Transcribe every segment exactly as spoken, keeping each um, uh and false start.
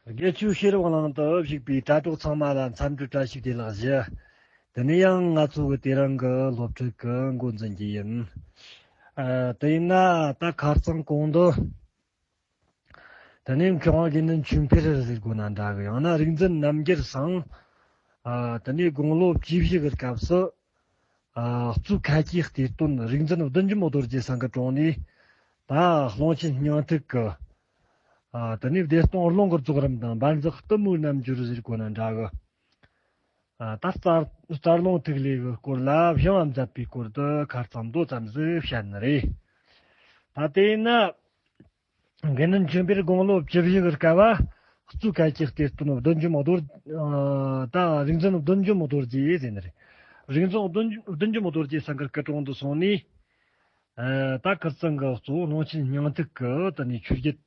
དགེ་བཅུའི་ཤེས་རབ་གླིང་དུ་བཞུགས་པའི་དྲ་གྲོགས་ཚང་མ་ལ་འཚམས་འདྲི་བཀྲ་ཤིས་བདེ་ལེགས་ཞུ། དེ་ནས་ཡང་ང་ཚོ་གི་དེ་རིང་གི་སློབ་ཁྲིད་ཀྱི་འགོ་འཛིན་རྒྱུ་ཡིན། ཨ། དེ་ཡིན་ན་ད་ཁ་རྩང་གོང་དུ། དེ་ནས་མཁས་དབང་དགེ་འདུན་ཆོས་འཕེལ་ཟེར་དགོས་ན་འདྲ་གི། ཡང་ན་རིག་འཛིན་རྣམ་རྒྱལ་སང་། ཨ། དེ་ནས་དགུང་ལོ་བཅུ་བཞི་གི་སྐབས་སུ། ཨ། གཙོས་ཁ་ཆེའི་གཏེར་སྟོན་རིག་འཛིན་བདུད་འཇོམས་རྡོ་རྗེ་ཚང་གི་དྲུང་ནས། ད་ཀློང་ཆེན་སྙིང་ཐིག་གི། ཨ། དེ་ནས་བདེ་སྟོང་རླུང་གི་རྫོགས་རིམ་དང་འབར་འཛག་གཏི་མུག་རྣམ་འགྱུར་ཟེར་དགོས་ན་འདྲ་གི། ཨ། ད་རྩ་རྩ་རླུང་ཐིག་ལེ་གི་སྐོར་ལ་བྱང་ང་མཛད་པའི་སྐོར་དུ་ཁ་རྩང་མདོ་ཙམ་ཟིག་བཤད་ནི་རེད། ད་དེས་ན། དགེ་འདུན་ཆོས་འཕེལ་དགུང་ལོ་བཅུ་བཞི་གི་སྐབས་བ། གཙོས་ཁ་ཆེའི་གཏེར་སྟོན་བདུད་འཇོམས་རྡོ། ཨ། ད་རིག་འཛིན་བདུད་འཇོམས་རྡོ་རྗེ་ཟེར་ནི་རེད། རིག་འཛིན་བདུད་བདུད་འཇོམས་རྡོ་རྗེ་ཚང་གི་སྐུ་དྲུང་དུ་སོང་ནས། ཨ། ད་ཁ་རྩང་གི་གཙོ་བོ་ཀློང་ཆེན་སྙིང་ཐིག་གི་དེ་ནས་ཆོས་བརྒྱད་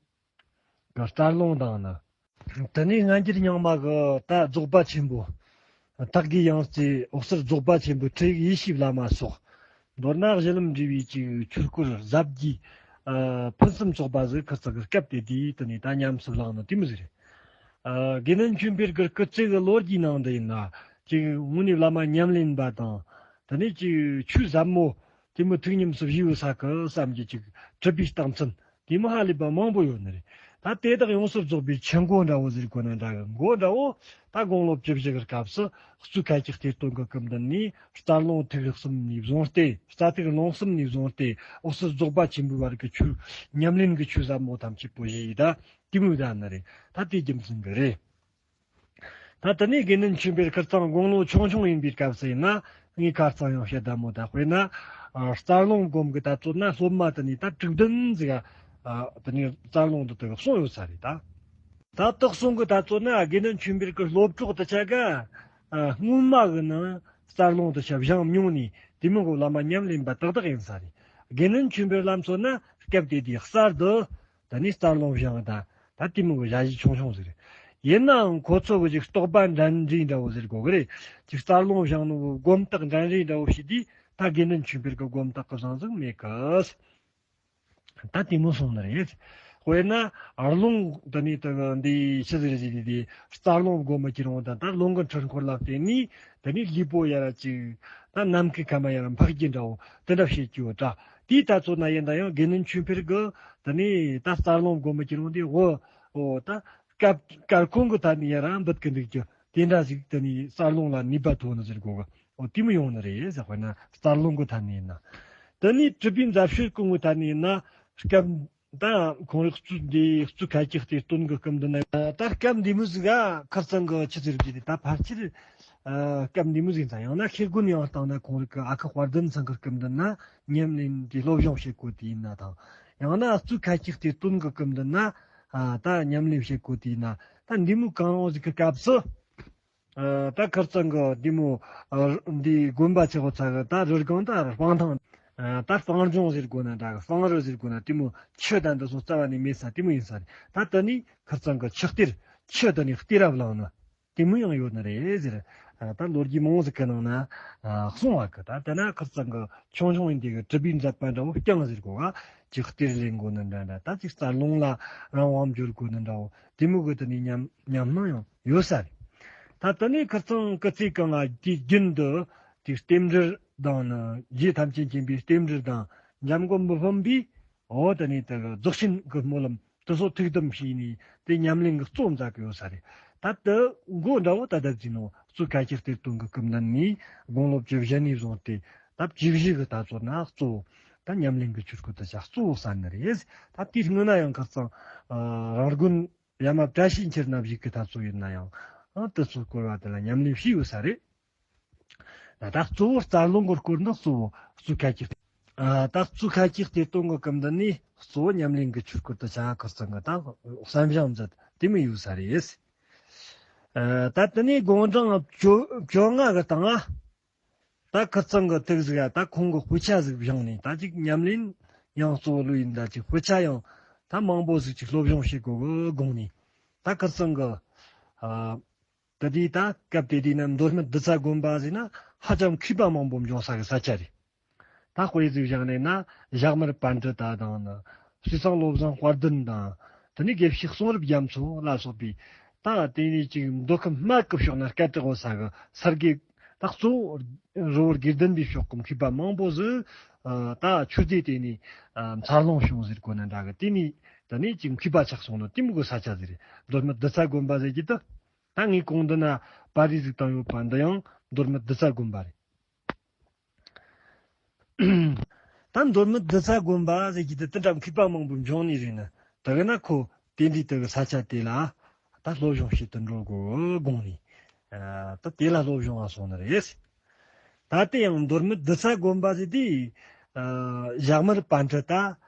གི་རྩ་རླུང་དང་ནི། དེ་ནས་སྔ་འགྱུར་རྙིང་མ་གི་ད་རྫོགས་པ་ཆེན་པོ། ཐེག་དགེ་ཡང་རྩེ་འོད་གསལ་རྫོགས་པ་ཆེན་པོའི་ཁྲིད་ཡིག་ཡེ་ཤེས་བླ་མ་སོགས། མདོར་ན་གཞི་ལམ་འབྲས་བུའི་ཅིག་ཆོས་སྐོར་ཟབ་རྒྱས། ཨ། ཕུན་སུམ་ཚོགས་པ་ཟིག་ཁ་རྩང་གི་སྐབས་དེ་དུས་དེ་ནས་ད་ཉམས་སུ་བླངས་ནི་དེ་མོ་ཟིག་རེད། ཨ། དགེ་འདུན་ཆོས་འཕེལ་གི་སྐུ་ཚེ་གི་ལོ་རྒྱུས་ནང་དུ་ཡིན་ན། ཅིག་དངོས་གནས་བླ་མ་ཉམས་ལེན་པ་དང་། དེ་ནས་ཅིག་ཆོས་ཟབ་མོ་དེ་མོ་ཐུགས་ཉམས་སུ་བཞེས་ཡོད་ས་གི་བསམ་གྱི་ཅིག་གྲུབ་པའི་རྟགས་མཚན་དེ་མོ་ཧ་ལས་པ་མང་པོ་ཡོད་ནི་རེད། ད་དེ་དག་ཡོངས་སུ་རྫོགས་པའི་ཆུ་མགོ་འདྲ་བོ་ཟེར་དགོས་ན་འདྲ་གི། མགོ་འདྲ་བོ་ད་དགུང་ལོ་བཅུ་བཞི་གི་སྐབས་སུ་གཙོས་ཁ་ཆེའི་གཏེར་སྟོན་གི་སྐུ་མདུན་ནས་རྩ་རླུང་ཐིག་གསུམ་ནས་བཟུང་སྟེ། རྩ་ཐིག་རླུང་གསུམ་ནས་བཟུང་སྟེ་འོད་གསལ་རྫོགས་པ་ཆེན་པོའི་བར་གྱི་ཆོས། ཉམས་ལེན་གྱི་ཆོས་ཟབ་མོ་ཐམས་ཅད་པོ་བཞེས་ཡི་ད་དེ་མོ་ད་ནི་རེད། ད་དེ་རྒྱུ་མཚན་གི་རེད། ད་དེ་ནས་དགེ་འདུན་ཆོས་འཕེལ་ཁ་རྩང་དགུང་ལོ་ཆུང་ཆུང་ཡིན་པའི་སྐབས་སུ་ཡིན་ན། ངས་ཁ་རྩང་ཡང་བཤད་ད་མོ། ད་དཔེར་ན། ཨ། རྩ་རླུང་སྒོམ་གི་ད་ཚོད་ན་སློབ་མ་དེ་ནས་ད་དྲུག་བདུན་ཟིག་ཨ། དེ་ནས་རྩ་རླུང་འདི་དག་གསུངས་ཡོད་ས་རེད་ད། ད་དག་གསུང་གི་ད་ཚོད་ན་དགེ་འདུན་ཆོས་འཕེལ་གི་སློབ་གྲོགས་དེ་ཆ་ག་ཨ། སྔོན་མ་གི་ནང་རྩ་རླུང་དེ་ཆ་བཞེངས་མྱོང་ནས་དེ་མོ་གི་བླ་མ་ཉམས་ལེན་པ་དག་དག་ཡིན་ས་རེད། དགེ་འདུན་ཆོས་འཕེལ་ལ་མཚོན་ན་སྐབས་དེ་དུས་གསར་དུ། ད་ནི་རྩ་རླུང་བཞེངས་ད། ད་དེ་མོ་གི་ཞ་ཡི་ཆུང་ཆུང་ཟིག་རེད། ཡིན་ནའང་ཁོ་ཚོ་གི་ཅིག་རྟོགས་པ་འགྲན་རེས་འདྲ་བོ་ཟེར་དགོས་གི་རེད། ཅིག་རྩ་རླུང་བཞེངས་ནོ་གི་སྒོམ་རྟགས་འགྲན་རེས་འདྲ་བོ་བྱས་དུས། ད་དགེ་འདུན་ཆོས་འཕེལ་གི་སྒོམ་རྟགས་གི་བཟང་ཟིག་མེད་གི། ད་དེ་མོ་སོང་ནི་རེད། དཔེར་ན་རླུང་དེ་ནས་དེ་གི་འདི་ཆི་ཟིག་རེད་ཟེར་དུས། རྩ་རླུང་སྒོམ་གྱི་རུང་ད་ད་རླུང་གི་འཕྲུལ་འཁོར་ལ་བརྟེན་ནས་དེ་ནས་ལུས་པོ་ཡར་ཅིག་ད་ནམ་མཁའི་ཁམས་ཡར་འཕགས་རྒྱུ་འདྲ་བོ་དེ་འདྲ་བྱེད་རྒྱུ་ཡོད་ད། དེའི་ད་ཚོད་ན་ཡིན་ད་ཡང་དགེ་འདུན་ཆོས་འཕེལ་གི་དེ་ནས་ད་རྩ་རླུང་སྒོམ་གྱི་རུང་དེ་འོ། འོ་ད་སྐབས་སྐར་ཁུང་གི་ཐད་ནས་ཡར་འབུད་གི་འདུག་རྒྱུ་དེ་འདྲ་ཟིག་དེ་ནས་རྩ་རླུང་ལ་ནུས་པ་ཐོན་ནི་ཟེར་དགོས་གི། འོ་དེ་མོ་ཡོང་ནི་རེད་ཟེར། དཔེར་ན་རྩ་རླུང་གི་ཐད་ནས་ཡིན་ན། དེ་ནས་གྲུབ་པའི་འཛབ་ཞུས་ཀུན་གྱི་ཐད་ནས་ཡིན་ན། སྐབས་ད་ཁོང་རིག་གཙོས་འདི་གཙོས་ཁ་ཆེའི་གཏེར་སྟོན་གྱི་སྐབས་འདི་ན། ད་སྐབས་འདི་མོ་ཟིག་ག་ཁ་རྩང་གི་ཆི་ཟེར་གྱི་རེད། ད་ཕལ་ཆེར་ཨ་སྐབས་འདི་མོ་ཟིག་ཡིན་ཙང་། ཡང་ན་ཤེལ་སྒོ་ནས་ཡང་བཏང་ན་ཁོང་རིག་གི་ཨ་ཁུ་དཔལ་ལྡན་ཚང་གི་སྐབས་འདི་ན་ཉམས་ལེན་གྱི་སློབ་སྦྱོང་བྱེད་གོ་དུས་ཡིན་ན་དང་། ཡང་ན་གཙོས་ཁ་ཆེའི་གཏེར་སྟོན་གྱི་སྐབས་འདི་ན་ཨ་ད་ཉམས་ལེན་བྱེད་གོ་དུས་ཡིན་ན། ད་འདི་མོ་གང་རུང་ཟིག་གི་སྐབས་སུ། ཨ་ད་ཁ་རྩང་གི་འདི་མོ་ཨ་འདི་དགོན་པ་ཆེ་བོ་ཚ་གི་ད་རི་སྒང་ད་སྤང་ཐང་། ཨ་ད་སྤང་ལྗོངས་ཟེར་དགོས་ན་འདྲ་གི། སྤང་རི་ཟེར་དགོས་ན་དེ་མོ་ཆུ་ད་འདི་སོང་རྩ་བ་ནས་མེད་ས་དེ་མོ་ཡིན་ས་རེད། ད་དེ་ནས་ཁ་རྩང་གི་ཆུ་གཏེར་ཆུ་དེ་ནས་གཏེར་རབ་བླངས་ནི་དེ་མོ་ཡང་ཡོད་ནི་རེད་ཟེར། ཨ་ད་ལོ་རྒྱུས་མང་ཟིག་གི་ནང་ན་ཨ་གསུང་བ་གི། ད་དེ་ན་ཁ་རྩང་གི་ཆུང་ཆུང་ཡིན་དུས་གི་གྲུབ་པའི་མཛད་པ་འདྲ་བོ་བསྐྱངས་ཟེར་དགོས་ག། ཅིག་གཏེར་ལེན་དགོས་ནི་འདྲ་འདྲ། ད་ཅིག་རྩ་རླུང་ལ་རང་དབང་འབྱོར་དགོས་ནི་འདྲ་བོ་དེ་མོ་གི་དེ་ནས་ཉམས་ཉམས་སྣང་ཡང་ཡོད་ས་རེད། ད་དེ་ནས་ཁ་རྩང་སྐུ་ཚེ་གང་ང་དུས་རྒྱུན་དུ་དེ་རྟེན་འབྲེལ་དང་ནི་རྗེ་ཐམས་ཅད་མཁྱེན་པའི་རྟེན་འབྲེལ་དང་འཇམ་མགོན་པོ་དཔོན་པོའི་འོ་དེ་ནས་དེ་གི་རྫོགས་ཆེན་གྱི་སྨོན་ལམ་དེ་ཚོ་ཐུགས་དམ་བྱས་ནས་དེ་ཉམས་ལེན་གྱི་གཙོ་མཛད་གི་ཡོད་ས་རེད། ད་དེ་མགོ་འདྲ་བོ་ད་ལྟ་ཟིན་ནོ་གཙོས་ཁ་ཆེའི་གཏེར་སྟོན་གྱི་སྐུ་མདུན་ནས་དགུང་ལོ་བཅུ་བཞི་ནས་བཟུང་སྟེ་ད་བཅུ་བཞི་གི་ད་ཚོད་ན་གཙོ་བོ་ད་ཉམས་ལེན་གྱི་ཆོས་སྐོར་དེ་ཆ་གཙོ་བོ་ས་ནི་རེད། ད་དེའི་སྔོན་ན་ཡང་ཁ་རྩང་ཨ་རང་དགོན་ཡ་མ་བཀྲ་ཤིས་འཁྱིལ་ན་བཞུགས་གི་ད་ཚོད་ཡིན་ན་ཡང་ཨ་དེ་ཚོ་སྐོར་བ་དེ་ལ་ཉམས་ལེན་བྱས་ཡོད་ས་རེད། ད་ད་གཙོ་བོ་རྩ་རླུང་གི་སྐོར་ནི་གཙོ་བོ་གཙོས་ཁ་ཆེའི་ཨ་ད་གཙོས་ཁ་ཆེའི་གཏེར་སྟོན་གྱི་སྐུ་མདུན་ནས་གཙོ་བོ་ཉམས་ལེན་གྱི་ཆོས་སྐོར་དེ་ཆ་ཁ་རྩང་གི་ད་བསམ་བཞེངས་མཛད་དེ་མོ་ཡོད་ས་རེད། ཨ་ད་དེ་ནས་དགུང་གྲངས་བཅོ་བཅོ་ལྔ་གི་སྟེང་ང་ད་ཁ་རྩང་གི་ཐུགས་ཟིག་ཡ་ད་ཁོང་གི་དཔེ་ཆ་ཟིག་བཞེངས་ནས། ད་ཅིག་ཉམས་ལེན་ཡང་གཙོ་བོ་ལོས་ཡིན། ད་ཅིག་དཔེ་ཆ་ཡང་ད་མང་པོ་ཟིག་ཅིག་སློབ་སྦྱོང་བྱེད་དགོས་གི་དགོངས་ནས། ད་ཁ་རྩང་གི་ཨ་ད་དེ་ད་སྐབས་དེ་དུས་ན་མདོ་སྨད་རྡུལ་ཚ་དགོན་པ་ཟེར་ན་ཧ་ཅང་མཁས་པ་མང་པོ་འབྱུང་ས་གི་ས་ཆ་རེད། ད་དཔེ་ཟིག་བཞག་ནས་ན་ཞྭ་དམར་པཎྜི་ཏ་དང་ནི་ཟས་གཙང་བློ་བཟང་དཔལ་ལྡན་དང་། དེ་ནས་དགེ་བཤེས་གསུང་རབ་རྒྱ་མཚོ་ལ་སོགས་པའི་ ད་དེ་ནས་ཅིག་མདོ་ཁམས་སྨད་ཀྱི་ཕྱོགས་ན་སྐད་གྲགས་ཡོད་ས་གི་ས་དགེ། ད་གཙོ་བོ་རི་བོ་དགེ་ལྡན་པའི་ཕྱོགས་ཀྱི་མཁས་པ་མང་པོ་ཟིག་ད་ཆོས་སྡེ་དེ་ནས་འཚར་ལོངས་བྱུང་ཟེར་གོ་ན་འདྲ་གི། དེ་ནས་དེ་ནས་ཅིག་མཁས་པ་ཆགས་སོང་ནི་དེ་མོ་གི་ས་ཆ་ཟིག་རེད། མདོ་སྨད་རྡུལ་ཚ་དགོན་པ་ཟེར་གྱི་དེ། ད་ངས་གོང་འདི་ན་པར་རིས་ཟིག་བཏང་ཡོད་པ་འདི་ཡང་མདོ་སྨད་རྡུལ་ཚ་དགོན་པ་རེད། ད་མདོ་སྨད་རྡུལ་ཚ་དགོན་པ་ཟེར་གྱི་དེ་དེ་འདྲ་མཁས་པ་མང་པོ་འབྱུང་ནི་རེད་ན། དེ་གི་ན་ཁོ་དེ་འདྲའི་དེ་གི་ས་ཆ་དེ་ལ་ད་སློབ་སྦྱོང་བྱེད་དུ་འགྲོ་དགོས་དགོངས་ནས། ད་དེ་ལ་སློབ་སྦྱོང་ང་སོང་ནི་རེད། ད་དེ་ཡང་མདོ་སྨད་རྡུལ་ཚ་དགོན་པ་ཟེར་དེ། ཨ། ཞྭ་དམར་པཎ་ཌི་ཏ།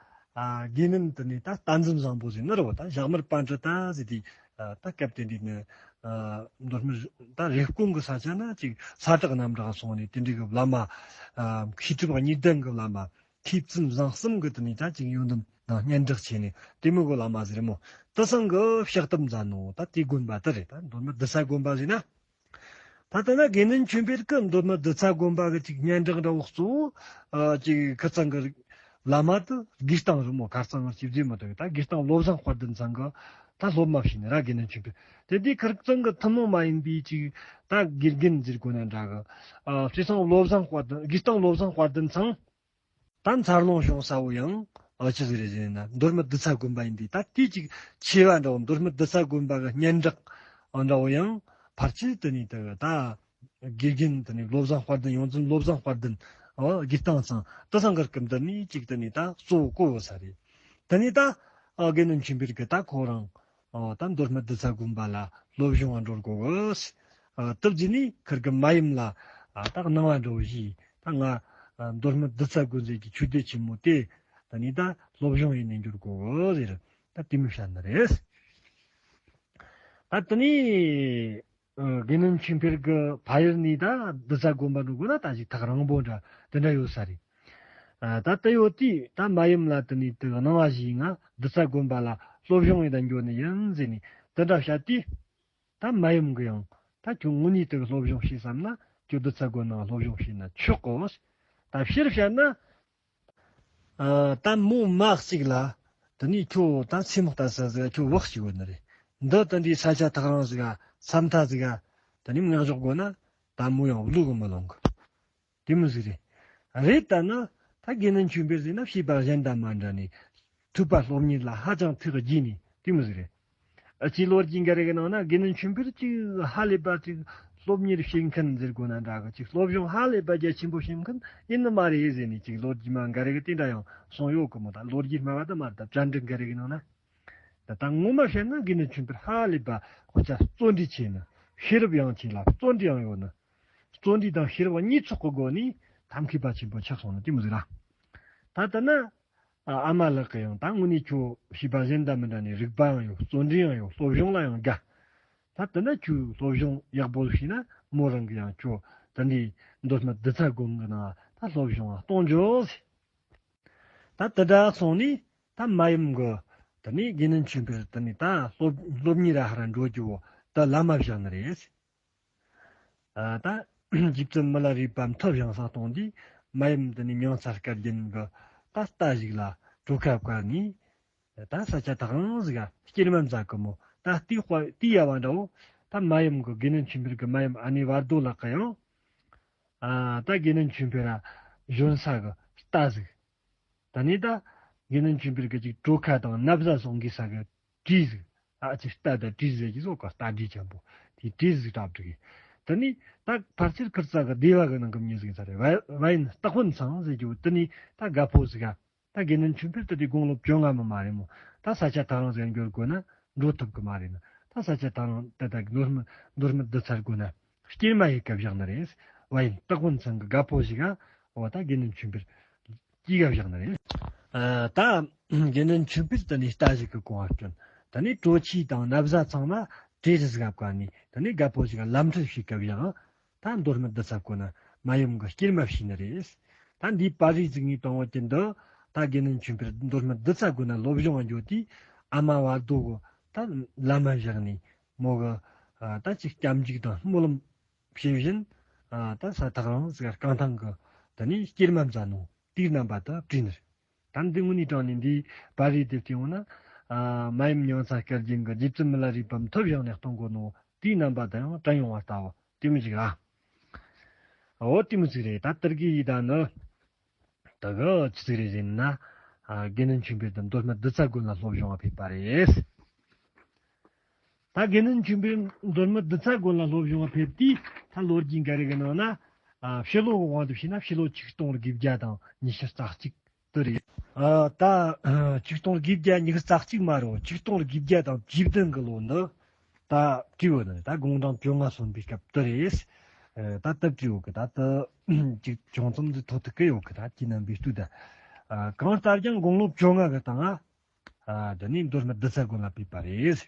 ཨ། དགེ་འདུན་དེ་ནས་ད་རྟ་འཛིན་བཟང་པོ་ཟེར་ནི་རེད་བ། ད་ཞྭ་དམར་པཎ་ཌི་ཏ་ཟེར་དེ། ཨ། ད་སྐབས་དེ་འདྲའི་ནི། ཨ། མདོ་སྨད་ད་རེབ་གོང་གི་ས་ཆ་ན་ཅིག་ས་བྲག་གནམ་བྲག་སོང་ནས་དེ་འདྲའི་གི་བླ་མ། ཨ། མཁས་གྲུབ་གཉིས་ལྡན་གི་བླ་མ། མཁས་བཙུན་བཟང་གསུམ་གི་དེ་ནས་ད་ཅིག་ཡོན་ཏན་དང་སྙན་གྲགས་ཆེ་ནས་དེ་མོ་གི་བླ་མ་ཟེར་མོ། དེ་ཚང་གི་ཕྱག་དེབ་མཛད་ནོ་ད་དེ་དགོན་པ་དེ་རེད། ད་མདོ་སྨད་རྡུལ་ཚ་དགོན་པ་ཟེར་ན། ད་ལྟ་ན་དགེ་འདུན་ཆོས་འཕེལ་གྱི་མདོ་སྨད་རྡུལ་ཚ་དགོན་པ་གི་ཅིག་སྙན་གྲགས་འདྲ་བོ་གཙོ་བོ། ཨ། ཅིག་ཁིར་ཚང་གི་བླ་མ་དེ་དགེ་སྟེང་རི་མོ་ཁ་རྩང་ངར་ཅིག་བརྗེ་མ་ཐུབ་ད་དགེ་སྟེང་བློ་བཟང་དཔལ་ལྡན་ཚང་གི་ད་སློབ་མ་བྱས་ནི་ར་དགེ་འདུན་ཆོས་འཕེལ། དེ་དུས་ཁིར་ཚང་གི་ཐུན་མོང་མ་ཡིན་པའི་ཅིག་ད་དགེ་རྒན་ཟེར་དགོས་ན་འདྲ་གི། ཨ། བྱས་ཙང་བློ་བཟང་དཔལ་ལྡན། དགེ་སྟེང་བློ་བཟང་དཔལ་ལྡན་ཚང་། ད་འཚར་ལོངས་བྱུང་ས་བོ་ཡང་ཨ་ཅི་ཟིག་རེད་ཟེར་ན་མདོ་སྨད་རྡུལ་ཚ་དགོན་པ་ཡིན་དུས། ད་དེ་ཅིག་ཆེ་བ་འདྲ་བོ་མདོ་སྨད་རྡུལ་ཚ་དགོན་པ་གི་སྙན་གྲགས་འདྲ་བོ་ཡང་ཕལ་ཆེར་དེ་ནས་དེ་ད་དགེ་རྒན་དེ་ནས་བློ་བཟང་དཔལ་ལྡན། ཡོངས་འཛིན་བློ་བཟང་དཔལ་ལྡན། ཨོ། དགེ་སྟེང་ཚང་དེ་ཚང་གི་སྐབས་འདི་ནས་ཅིག་དེ་ནས་ད་གཙོ་བོ་བསྐོ་ཡོད་ས་རེད། དེ་ནས་ད་ཨ་དགེ་འདུན་ཆོས་འཕེལ་གི་ད་ཁོ་རང་ཨ་ད་མདོ་སྨད་རྡུལ་ཚ་དགོན་པ་ལ་སློབ་སྦྱོང་བ་འགྲོ་དགོས་གི། ཨ། དེ་བརྒྱུད་ནས་ཁིར་གི་མ་ཡུམ་ལ་ཨ་ད་གནང་བ་འདྲ་བོ་བྱས། ད་ང་ཨ་མདོ་སྨད་རྡུལ་ཚ་དགོན་ཟེར་གྱི་ཆོས་སྡེ་ཆེན་མོ་དེ་ད་ནི་ད་སློབ་སྦྱོང་ཡེད་ནས་འགྱོ་དགོས་གི་ཟེར། ད་དེ་མོ་བཤད་ནི་རེད། ད་དེ་ནས་ཨ་དགེ་འདུན་ཆོས་འཕེལ་གི་ཕ་ཡུལ་ནས་ད་རྡུལ་ཚ་དགོན་པ་འགྲོ་དགོས་ན་ད་ཅིག་ཐག་རིང་པོ་འདྲ་དེ་འདྲ་ཡོད་ས་རེད། ཨ། ད་དེ་ཡོད་དུས་ད་མ་ཡུམ་ལ་དེ་ནས་དེ་གནང་བ་བྱས། ང་རྡུལ་ཚ་དགོན་པ་ལ་སློབ་སྦྱོང་ཡེད་ད་འགྱོ་ནི་ཡིན་ཟེར་ནས་དེ་འདྲ་བཤད་དུས། ད་མ་ཡུམ་གི་ཡང་ད་ཁྱོད་དངོས་གནས་དེ་གི་སློབ་སྦྱོང་བྱེད་བསམ་ན་ཁྱོད་རྡུལ་ཚ་དགོན་ནང་སློབ་སྦྱོང་བྱས་ན་ཆོག་གོ། ད་ཕྱིར་བཤད་ན། ཨ། ད་མོ་མ་གཅིག་ལ་དེ་ནས་ཁྱོད་ད་སེམས་ལྟ་ས་ཟིག་ཁྱོད་བག་ཅིག་ཡོད་ནི་རེད། འདི་དེ་འདྲའི་ས་ཆ་ཐག་རིང་ཟིག་ག་ས་མཐའ་ཟིག་ག་དེ་ནས་མངགས་འཇོག་དགོས་ན་ད་མོ་ཡང་བློ་གི་མི་ལོང་གི། དེ་མོ་ཟིག་རེད། རེད་ད་ན། ད་དགེ་འདུན་ཆོས་འཕེལ་ཟེར་ན་བྱིས་པ་གཞན་དང་མ་འདྲ་ནས་ཐོས་པ་སློབ་གཉེར་ལ་ཧ་ཅང་ཐུགས་དགྱེས་ནས་དེ་མོ་ཟིག་རེད། ཨ། ཅིག་ལོ་རྒྱུས་འགའ་རེ་གི་ནང་ན་དགེ་འདུན་ཆོས་འཕེལ་ཅིག་ཧ་ལས་པ་ཅིག་སློབ་གཉེར་བྱེད་མཁན་ཟེར་དགོས་ན་འདྲ་གི། ཅིག་སློབ་སྦྱོང་ཧ་ལས་པ་རྒྱ་ཆེན་པོ་བྱེད་མཁན་ཡིན་ནི་མ་རེད་ཟེར་ནས་ཅིག་ལོ་རྒྱུས་མ་འགའ་རེ་གི་དེ་འདྲ་ཡང་གསུངས་ཡོད་གི་མོ། ད་ལོ་རྒྱུས་སྨྲ་བ་དུ་མ་རེད། ད་བཅར་འདྲི་འགའ་རེ་གི་ནང་ན། ད་ད་ངོ་མ་བཤད་ན་དགེ་འདུན་ཆོས་འཕེལ་ཧ་ལས་པ་ཁོ་ཅག་བརྩོན་འགྲུས་ཆེ་ནི། ཤེས་རབ་ཡང་ཆེ་ལ་བརྩོན་འགྲུས་ཡང་ཡོད་ནི། བརྩོན་འགྲུས་དང་ཤེས་རབ་གཉིས་ཚོགས་ཀྱི་སྒོ་ནས་ཐབས་མཁས་པ་ཆེན་པོ་ཆགས་སོང་ནི་དེ་མོ་ཟིག་ར། ད་ལྟ་ན་ཨ་མ་ལགས་ཀྱི་ཡང་ད་དངོས་གནས་ཁྱོད་བྱིས་པ་གཞན་དང་མི་འདྲ་ནས་རིག་པ་ཡང་ཡོད། བརྩོན་འགྲུས་ཡང་ཡོད། སློབ་སྦྱོང་ལ་ཡང་དགའ། ད་ལྟ་ན་ཁྱོད་སློབ་སྦྱོང་ཡག་པོ་བྱས་ན་མོ་རང་གི་ཡང་ཁྱོད་ད་འདི་མདོ་སྨད་རྡུལ་ཚ་དགོན་གྱི་ནང་ད་སློབ་སྦྱོང་ལ་གཏོང་འཇོག་ཟེར། ད་དེ་འདྲ་སོང་ནས་ད་མ་ཡུམ་གི་དེ་ནས་དགེ་འདུན་ཆོས་འཕེལ་དེ་ནས་ད་སློབ་སློབ་གཉེར་ར་ཧ་ར་འགྲོ་རྒྱུ་བོ་ད་ལམ་མ་བཞག་ནི་རེད། ཨ། ད་རྗེ་བཙུན་མི་ལ་རས་པ་མཐུ་བཞེངས་ས་གཏོང་དུས་མ་ཡུམ་དེ་ནས་མྱང་ཚ་སྐལ་རྒྱན་གི་ད་རྟ་ཞིག་ལ་གྲོ་ཁ་བཀལ་ནས་ད་ས་ཆ་ཐག་རིང་ཟིག་ག་སྐྱེལ་མ་མཛད་གི་མོ། ད་དེའི་དཔའ་དེའི་ཡ་བ་འདྲ་བོ་ད་མ་ཡུམ་གི་དགེ་འདུན་ཆོས་འཕེལ་གི་མ་ཡུམ་ཨ་ནེ་བར་དོ་ལགས་ཀྱི་ཡང་། ཨ། ད་དགེ་འདུན་ཆོས་འཕེལ་ར་བཞོན་ས་གི་རྟ་ཟིག་ད་ནི་ད་དགེ་འདུན་ཆོས་འཕེལ་གྱི་ཅིག་གྲོ་ཁ་དང་ན་བཟའ་སོང་གི་ས་གི་གྲི་ཟིག་ཨ། ཅིག་རྟ་དང་གྲི་ཟེར་གྱི་སོགས་ག་རྟ་གྲི་ཆེན་པོ་དེ་གྲི་ཟིག་གྲབས་འགྲིག་གི། དེ་ནི་ད་ཕལ་ཆེར་ཁིར་ཚང་གི་སྡེ་བ་གི་ནང་གི་མྱི་ཟིག་ས་རེད། བ་བ་ཡིན་སྟག་ཕུན་ཚང་ཟེར་རྒྱུ་དེ་ནི་ད་རྒད་པོ་ཟིག་ག་ད་དགེ་འདུན་ཆོས་འཕེལ་དེ་དུས་དགུང་ལོ་བཅོ་ལྔ་མ་མ་རེད་མོ། ད་ས་ཆ་ཐག་རིང་ཟིག་འགྱོ་དགོས་ན་འགྲོ་ཐུབ་གི་མ་རེད་ན། ད་ས་ཆ་ཐག་རིང་དེ་ད་མདོ་སྨད་མདོ་སྨད་རྡུལ་ཚ་དགོན་ན་སྐྱེལ་མ་ཡི་སྐབས་བཞག་ནི་རེད། བ་ཡིན་སྟག་ཕུན་ཚང་གི་རྒད་པོ་ཞིག་ག་འོ་ད་དགེ་འདུན་ཆོས་འཕེལ་སྐྱེལ་ག་བཞག་ནི་རེད། ཨ། ད་དགེ་འདུན་ཆོས་འཕེལ་དེ་ནས་རྟ་ཞིག་གི་གོང་ང་བསྐྱོན། དེ་ནས་གྲོ་ཆས་དང་ན་བཟའ་ཚང་མ་གྲི་རུ་ཟིག་ག་བཀལ་ནས་དེ་ནས་རྒད་པོ་ཞིག་ག་ལམ་ཁྲིད་བྱེད་སྐབས་བཞག་ད་མདོ་སྨད་རྡུལ་ཚ་དགོན་ན་མ་ཡུམ་གི་སྐྱེལ་མ་བྱས་ནི་རེད། ད་འདིའི་པར་རིས་ཟིག་ངས་བཏང་བ་ཅན་དུ་ད་དགེ་འདུན་ཆོས་འཕེལ་མདོ་སྨད་རྡུལ་ཚ་དགོན་ན་སློབ་སྦྱོང་ང་འགྱོ་དུས་ཨ་མ་བར་དོ་གི་ད་ལམ་མ་བཞག་ནས་མོ་གི་ཨ་ད་ཅིག་སྐྱབས་འཇུག་དང་སྨོན་ལམ་བྱེད་བཞིན་ཨ་ད་ས་ཐག་རིང་ཟིག་རྐང་ཐང་གི་དེ་ནས་སྐྱེལ་མ་མཛད་ནོ་དེའི་རྣམ་པ་དེ་བྲིས་ནི་རེད། ད་འདི་དངོས་གནས་དྲང་ནས་འདིའི་པར་རིས་དེབ་དེ་འོང་ན་ ཨ། མ་ཡུམ་མྱང་ཚ་སྐལ་རྒྱན་གྱི་རྗེ་བཙུན་མི་ལ་རས་པ་མཐུ་བཞེངས་ནས་གཏོང་དགོས་ནོ་དེའི་རྣམ་པ་དང་ཡང་བྲལ་ཡོང་བ་ལྟ་བུ་དེ་མོ་ཞིག་ར། འོ་དེ་མོ་ཞིག་རེད། ད་དེ་གི་ཡི་ད་ནི། ད་གི་ཆི་ཟིག་རེད་ཟེར་ན། ཨ། དགེ་འདུན་ཆོས་འཕེལ་དུ་མདོ་སྨད་རྡུལ་ཚ་དགོན་ལ་སློབ་སྦྱོང་བ་ཕེབས་པ་རེད། ད་དགེ་འདུན་ཆོས་འཕེལ་མདོ་སྨད་རྡུལ་ཚ་དགོན་ལ་སློབ་སྦྱོང་བ་ཕེབས་དུས་ད་ལོ་རྒྱུས་འགའ་རེ་གི་ནང་ན། ཨ། ཕྱི་ལོ་གི་དབང་དུ་བྱས་ན་ཕྱི་ལོ་ཆིག་སྟོང་དགུ་བརྒྱ་དང་ཉི་ཤུ་རྩ་གཅིག་དུ་རེད། ཨ། ད་ཆིག་སྟོང་དགུ་བརྒྱ་ཉི་ཤུ་རྩ་གཅིག་མ་རེད། ཆིག་སྟོང་དགུ་བརྒྱ་དང་བཅུ་བདུན་གི་ལོ་འདི། ད་བྲིས་ཡོད་ནི། ད་དགུང་གྲངས་བཅོ་ལྔ་སོན་པའི་སྐབས་དུ་རེད། ཨ། ད་ད་བྲིས་ཡོད་གི། ད་ད་ཅིག་ཅུང་ཙམ་ཟིག་ཐོག་ཐུག་གི་ཡོད་གི། ད་ཁྱེད་རྣམ་པས་ལྟོས་ད། ཨ། གང་ལྟར་ཀྱང་དགུང་ལོ་བཅོ་ལྔ་གི་སྟེང་ང་། ཨ། འདི་ནས་མདོ་སྨད་རྡུལ་ཚ་དགོན་ལ་ཕེབས་པ་རེད།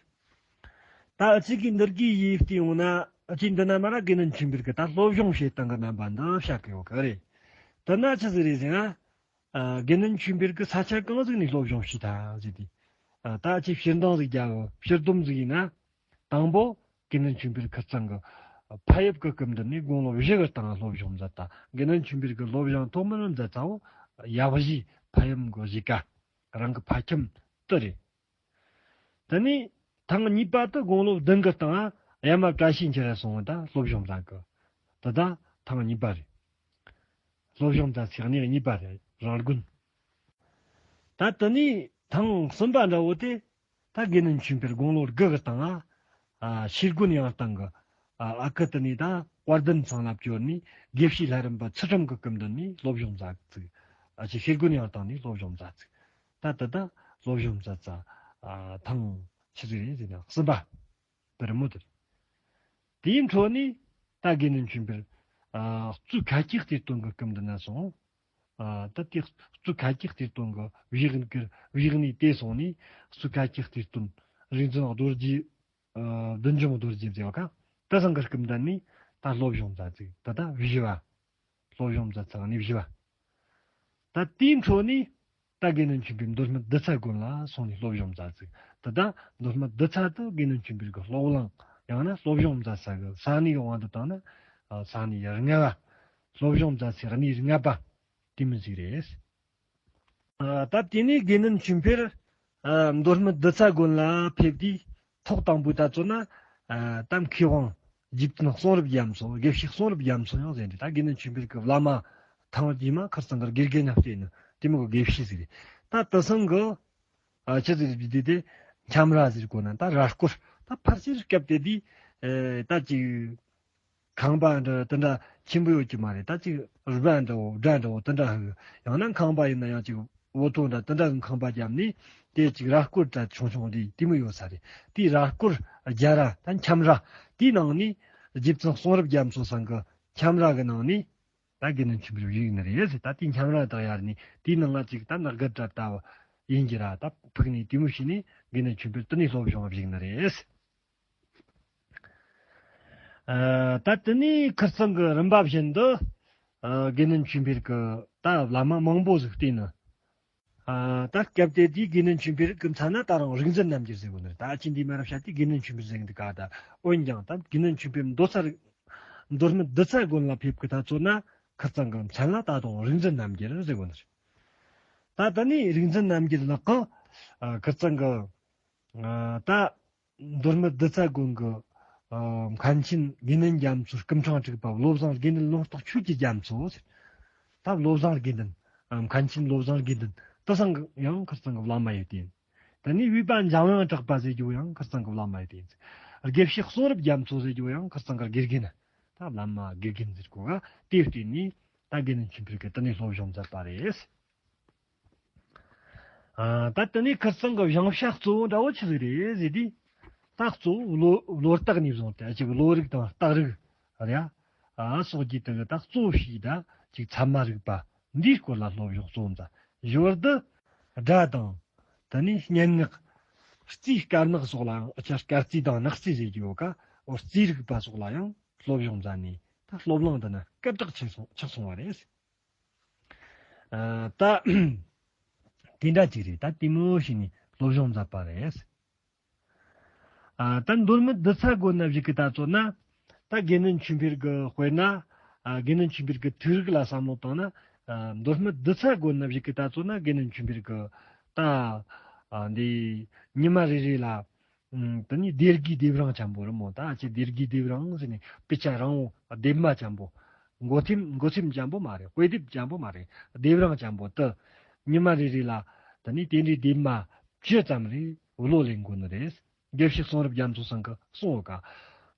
ད་ཨ་ཅིག་གི་འདིར་གི་ཡིག་བལྟས་ཡོང་ན། ཨ་ཅིག་འདི་ན་མར་ར་དགེ་འདུན་ཆོས་འཕེལ་གི་ད་སློབ་སྦྱོང་བྱེད་སྟངས་གི་རྣམ་པ་འདི་བཤད་གི་ཡོད་གི་རེད། དེ་ན་ཆི་ཟིག་རེད་ཟེར་ན། ཨ། དགེ་འདུན་ཆོས་འཕེལ་གི་ས་ཆ་གང་ཟིག་ནས་སློབ་སྦྱོང་བྱས་ཐལ་ཟེར་དུས། ཨ། ད་ཨ་ཅིག་ཕྱིར་འདང་ཟིག་རྒྱབ། ཕྱིར་བསྡོམས་ཟིག་ཡིན་ན། དང་པོ། དགེ་འདུན་ཆོས་འཕེལ་ཁིར་ཚང་གི་ཕ་ཡུལ་གི་སྐབས་འདི་ནས་དགུང་ལོ་བཞི་གི་སྟེང་སློབ་སྦྱོང་མཛད་དེ། དགེ་འདུན་ཆོས་འཕེལ་གི་སློབ་སྦྱོང་ཐོག་མར་མཛད་ས་བོ་ཡབ་གཞིས་ཕ་ཡུལ་གི་གཞིས་ཀ། རང་གི་ཕ་ཁྱིམ་དེ་རེད། དེ་ནས་ཐེངས་གཉིས་པ་དེ་དགུང་ལོ་བདུན་གི་སྟེང་ཡ་མ་བཀྲ་ཤིས་འཁྱིལ་ར་སོང་བ་ད་སློབ་སྦྱོང་མཛད་གི། དེ་ད་ཐེངས་གཉིས་པ་རེད། སློབ་སྦྱོང་མཛད་ཚེ་གནས་གཉིས་པ་རེད། རང་དགོན། ད་དེ་ནས་ཐེངས་གསུམ་པ་འདྲ་བོ་དེ། ད་དགེ་འདུན་ཆོས་འཕེལ་དགུང་ལོ་དགུ་གི་སྟེང་ང་། ཨ། ཤེལ་དགོན་ཡང་སྟེང་གི། ཨ། ཨ་ཁུ་དེ་ནས་ད་དཔལ་ལྡན་ཚང་ལ་བསྐྱོན་ནས་དགེ་བཤེས་ལྷ་རམས་པ་ཚུལ་ཁྲིམས་ཀྱི་སྐུ་མདུན་ནས་སློབ་སྦྱོང་མཛད་ཚུགས། ཨ་ཅེ་ཤེལ་དགོན་ཡང་སྟེང་ནས་སློབ་སྦྱོང་མཛད་ཚུགས། ད་དེ་ད་སློབ་སྦྱོང་མཛད་ས། ཨ། ཐེངས་ཆི་ཟིག་རེད་ཟེར་ན་གསུམ་པ། དེ་རི་མོ་དེ་རེད། དེའི་འཕྲོ་ནས་ད་དགེ་འདུན་ཆོས་འཕེལ། ཨ། གཙོས་ཁ་ཆེ་གཏེར་སྟོན་གྱི་སྐུ་མདུན་ན་སོང་། ཨ། ད་དེ་གཙོས་ཁ་ཆེ་གཏེར་སྟོན་གྱི་བཞེས་གི་བཞེས་གནས་དེ་སོང་ནས། གཙོས་ཁ་ཆེ་གཏེར་སྟོན་རིག་འཛིན་རྡོ་རྗེ། ཨ། བདུད་འཇོམས་རྡོ་རྗེ་ཟེར་བ་ཀ། དེ་ཚང་གི་སྐུ་མདུན་ནས་ད་སློབ་སྦྱོང་མཛད་ཚུགས། ད་ད་བཞི་བ། སློབ་སྦྱོང་མཛད་ཚར་ནས་བཞི་བ། ད་དེའི་འཕྲོ་ནས་ད་དགེ་འདུན་ཆོས་འཕེལ་མདོ་སྨད་རྡུལ་ཚ་དགོན་ལ་སོང་ནས་སློབ་སྦྱོང་མཛད་ཚུགས། ད་ད་མདོ་སྨད་རྡུལ་ཚ་དུ་དགེ་འདུན་ཆོས་འཕེལ་གྱི་སློབ་གླིང་ཡང་ན་སློབ་སྦྱོང་མཛད་ས་གི་ས་གནས་ཀྱི་དབང་དུ་བཏང་ན། ཨ། ས་གནས་ལྔ་པ། སློབ་སྦྱོང་མཛད་ས་གནས་ལྔ་པ་དེ་མོ་ཟིག་རེད། ཨ། ད་དེ་ནས་དགེ་འདུན་ཆོས་འཕེལ། ཨ། མདོ་སྨད་རྡུལ་ཚ་དགོན་ལ་ཕེབས་དུས་ཐོག་དང་པོའི་ད་ཚོ་ན། ཨ། ད་མཁས་དབང་རྗེ་བཙུན་གསུང་རབ་རྒྱ་མཚོ། དགེ་བཤེས་གསུང་རབ་རྒྱ་མཚོ་ཡང་ཟེར་འདི་ད་དགེ་འདུན་ཆོས་འཕེལ་གྱི་བླ་མ་ཐེངས་རྗེས་མ་ཁིར་ཚང་གི་དགེ་རྒན་ན་བསྟེན་ནི་དེ་མོ་གི་དགེ་བཤེས་ཟིག་རེད། ད་དེ་ཚང་གི། ཨ། ཆི་ཟིག་རེད་དེ་དེ་འཁྱམ་ར་ཟེར་གོ་ན་ད་ར་སྐོར། ད་ཕལ་ཆེར་སྐབས་དེ་དུས། ཨ། ད་ཅིག་ཁང་པ་འདྲ་དེ་འདྲ་ཆེན་པོ་ཡོད་ཀྱི་མ་རེད། ད་ཅིག་རུ་བ་འདྲ་བོ་སྦྲ་འདྲ་བོ་དེ་འདྲ་ཧ་གི། ཡང་ན་ཁང་པ་ཡིན་ན་ཡང་ཅིག་འོ་ཐོག་འདྲ་དེ་འདྲ་གི་ཁང་པ་བརྒྱབ་ནས་དེ་ཅིག་ར་སྐོར་འདྲ་ཆུང་ཆུང་འདི་དེ་མོ་ཡོད་ས་རེད། དེའི་ར་སྐོར་རྒྱ་ར་ད་འཁྱམ་ར་དེའི་ནང་ནས་རྗེ་བཙུན་གསུང་རབ་རྒྱ་མཚོ་ཚང་གི་འཁྱམ་ར་གི་ནང་ནས་ད་དགེ་འདུན་ཆོས་འཕེལ་བཞུགས་ནི་རེད་ཟེར། ད་དེའི་འཁྱམ་ར་དག་ཡར་ནས་དེའི་ནང་ང་ཅིག་ད་ནགས་སྒར་འདྲ་ལྟ་བུ་ཡིན་གྱི་ར། ད་ཕུག་ནས་དེ་མོ་བྱས་ནས་དགེ་འདུན་ཆོས་འཕེལ་དེ་ནས་སློབ་སྦྱོང་བ་བཞུགས་ནི་རེད། ཨ། ད་དེ་ནས་ཁིར་ཚང་གི་རིམ་པ་བཞིན་དུ། ཨ། དགེ་འདུན་ཆོས་འཕེལ་གྱི་ད་བླ་མ་མང་པོ་ཟིག་བསྟེན་ནི། ཨ། ད་སྐབས་དེ་དུས་དགེ་འདུན་ཆོས་འཕེལ་གྱི་མཚན་ན་ད་རུང་རིག་འཛིན་རྣམ་རྒྱལ་ཟེར་གོ་ནི་རེད། ད་ཅི་འདི་མ་རབས་བཤད་དེ་དགེ་འདུན་ཆོས་འཕེལ་ཟེར་གི་འདུག་ག། ད་འོན་ཀྱང་ད་དགེ་འདུན་ཆོས་འཕེལ་མདོ་ཚ་རིག་མདོ་སྨད་རྡུལ་ཚ་དགོན་ལ་ཕེབས་གི་ད་ཚོ་ན་ཁིར་ཚང་གི་མཚན་ལ་ད་དུང་རིག་འཛིན་རྣམ་རྒྱལ་ཟེར་གོ་ནི་རེད། ད་ད་ནི་རིག་འཛིན་རྣམ་རྒྱལ་ལགས་ཀྱིས། ཨ། ཁིར་ཚང་གི། ཨ། ད་མདོ་སྨད་རྡུལ་ཚ་དགོན་གྱི། ཨ། མཁན་ཆེན་དགེ་འདུན་རྒྱ་མཚོ་སྐུ་ཕྲེང་དྲུག་པ་བློ་བཟང་དགེ་འདུན་ལུང་རྟོགས་ཆོས་ཀྱི་རྒྱ་མཚོ་ཟེར། ད་བློ་བཟང་དགེ་འདུན། ཨ། མཁན་ཆེན་བློ་བཟང་དགེ་འདུན་དེ་ཚང་གི་ཡང་ཁིར་ཚང་གི་བླ་མ་ཡོད་དེ། ད་ནི་བོད་པ་འཇམ་དབྱངས་གྲགས་པ་ཟེར་རྒྱུ་ཡང་ཁིར་ཚང་གི་བླ་མ་ཡོད་དེ། དགེ་བཤེས་གསུང་རབ་རྒྱ་མཚོ་ཟེར་རྒྱུ་ཡང་ཁིར་ཚང་གི་དགེ་རྒན། ད་བླ་མ་དགེ་རྒན་ཟེར་གོ་ག་དེ་བརྟེན་ནས་ད་དགེ་འདུན་ཆོས་འཕེལ་གྱི་དེ་ནས་སློབ་སྦྱོང་མཛད་པ་རེད། ཨ། ད་དེ་ནས་ཁིར་ཚང་གི་བཞེངས་བྱ་གཙོ་བོ་འདྲ་བོ་ཆི་ཟིག་རེད་ཟེར་དུས། ད་གཙོ་བོ་བློ་བློ་རྟགས་ནས་བཟུང་སྟེ་ཅིག་བློ་རིག་དང་རྟགས་རིག་རེད་ཡ། ཨ། སོགས་ཀྱི་དེ་གི་ད་གཙོ་བོ་ཞིག་ད་ཅིག་ཚད་མ་རིག་པ་འདིའི་སྐོར་ལ་སློབ་སྦྱོང་གཙོ་བོ་མཛད། བཞི་བར་དུ་སྒྲ་དང་། དེ་ནས་སྙན་ངག་རྩིས་དཀར་ནག་སོགས་ལའང་། ཨ་ཅག་དཀར་རྩིས་དང་ནག་རྩིས་ཟེར་རྒྱུ་ཡོད་ཀ། འོ་རྩིས་རིག་པ་སོགས་ལ་ཡང་སློབ་སྦྱོང་མཛད་ནས་ད་སློབ་གླིང་འདི་ན་སྐད་གྲགས་ཆེ་སོང་ཆགས་སོང་བ་རེད། ཨ། ད་དེ་འདྲ་ཅིག་རེད། ད་དེ་མོ་བྱས་ནས་སློབ་སྦྱོང་མཛད་པ་རེད། ཨ། ད་མདོ་སྨད་རྡུལ་ཚ་དགོན་ན་བཞུགས་གི་ད་ཚོ་ན། ད་དགེ་འདུན་ཆོས་འཕེལ་གྱི་དཔེར་ན། ཨ། དགེ་འདུན་ཆོས་འཕེལ་གྱི་ཐུགས་རིག་ལ་བསམ་བློ་བཏང་ན། ཨ། མདོ་སྨད་རྡུལ་ཚ་དགོན་ན་བཞུགས་གི་ད་ཚོ་ན་དགེ་འདུན་ཆོས་འཕེལ་གྱི་ད། ཨ། ཨ་འདི་ཉི་མ་རེ་རེ་ལ་ཨུམ། དེ་ནས་སྡེ་དགེའི་ལྡེབ་རིང་ཅན་པོ་རེད་མོ། ད་ཅི་སྡེ་དགེའི་ལྡེབ་རིང་ཟེར་ནས་དཔེ་ཆ་རིང་བོ་ལྡེབ་མ་ཅན་པོ། མགོ་ཐེམ་མགོ་ཚེམ་ཅན་པོ་མ་རེད། དཔེ་དེབ་ཅན་པོ་མ་རེད། ལྡེབ་རིང་ཅན་པོ་དེ། ཉི་མ་རེ་རེ་ལ་དེ་ནས་དེ་འདྲའི་ལྡེབ་མ་བཅུ་ཙམ་རེ་བློ་ལེན་དགོས་ནི་རེད། དགེ་བཤེས་གསུང་རབ་རྒྱ་མཚོ་ཚང་གིས་གསུངས་ཡོད་ཀ།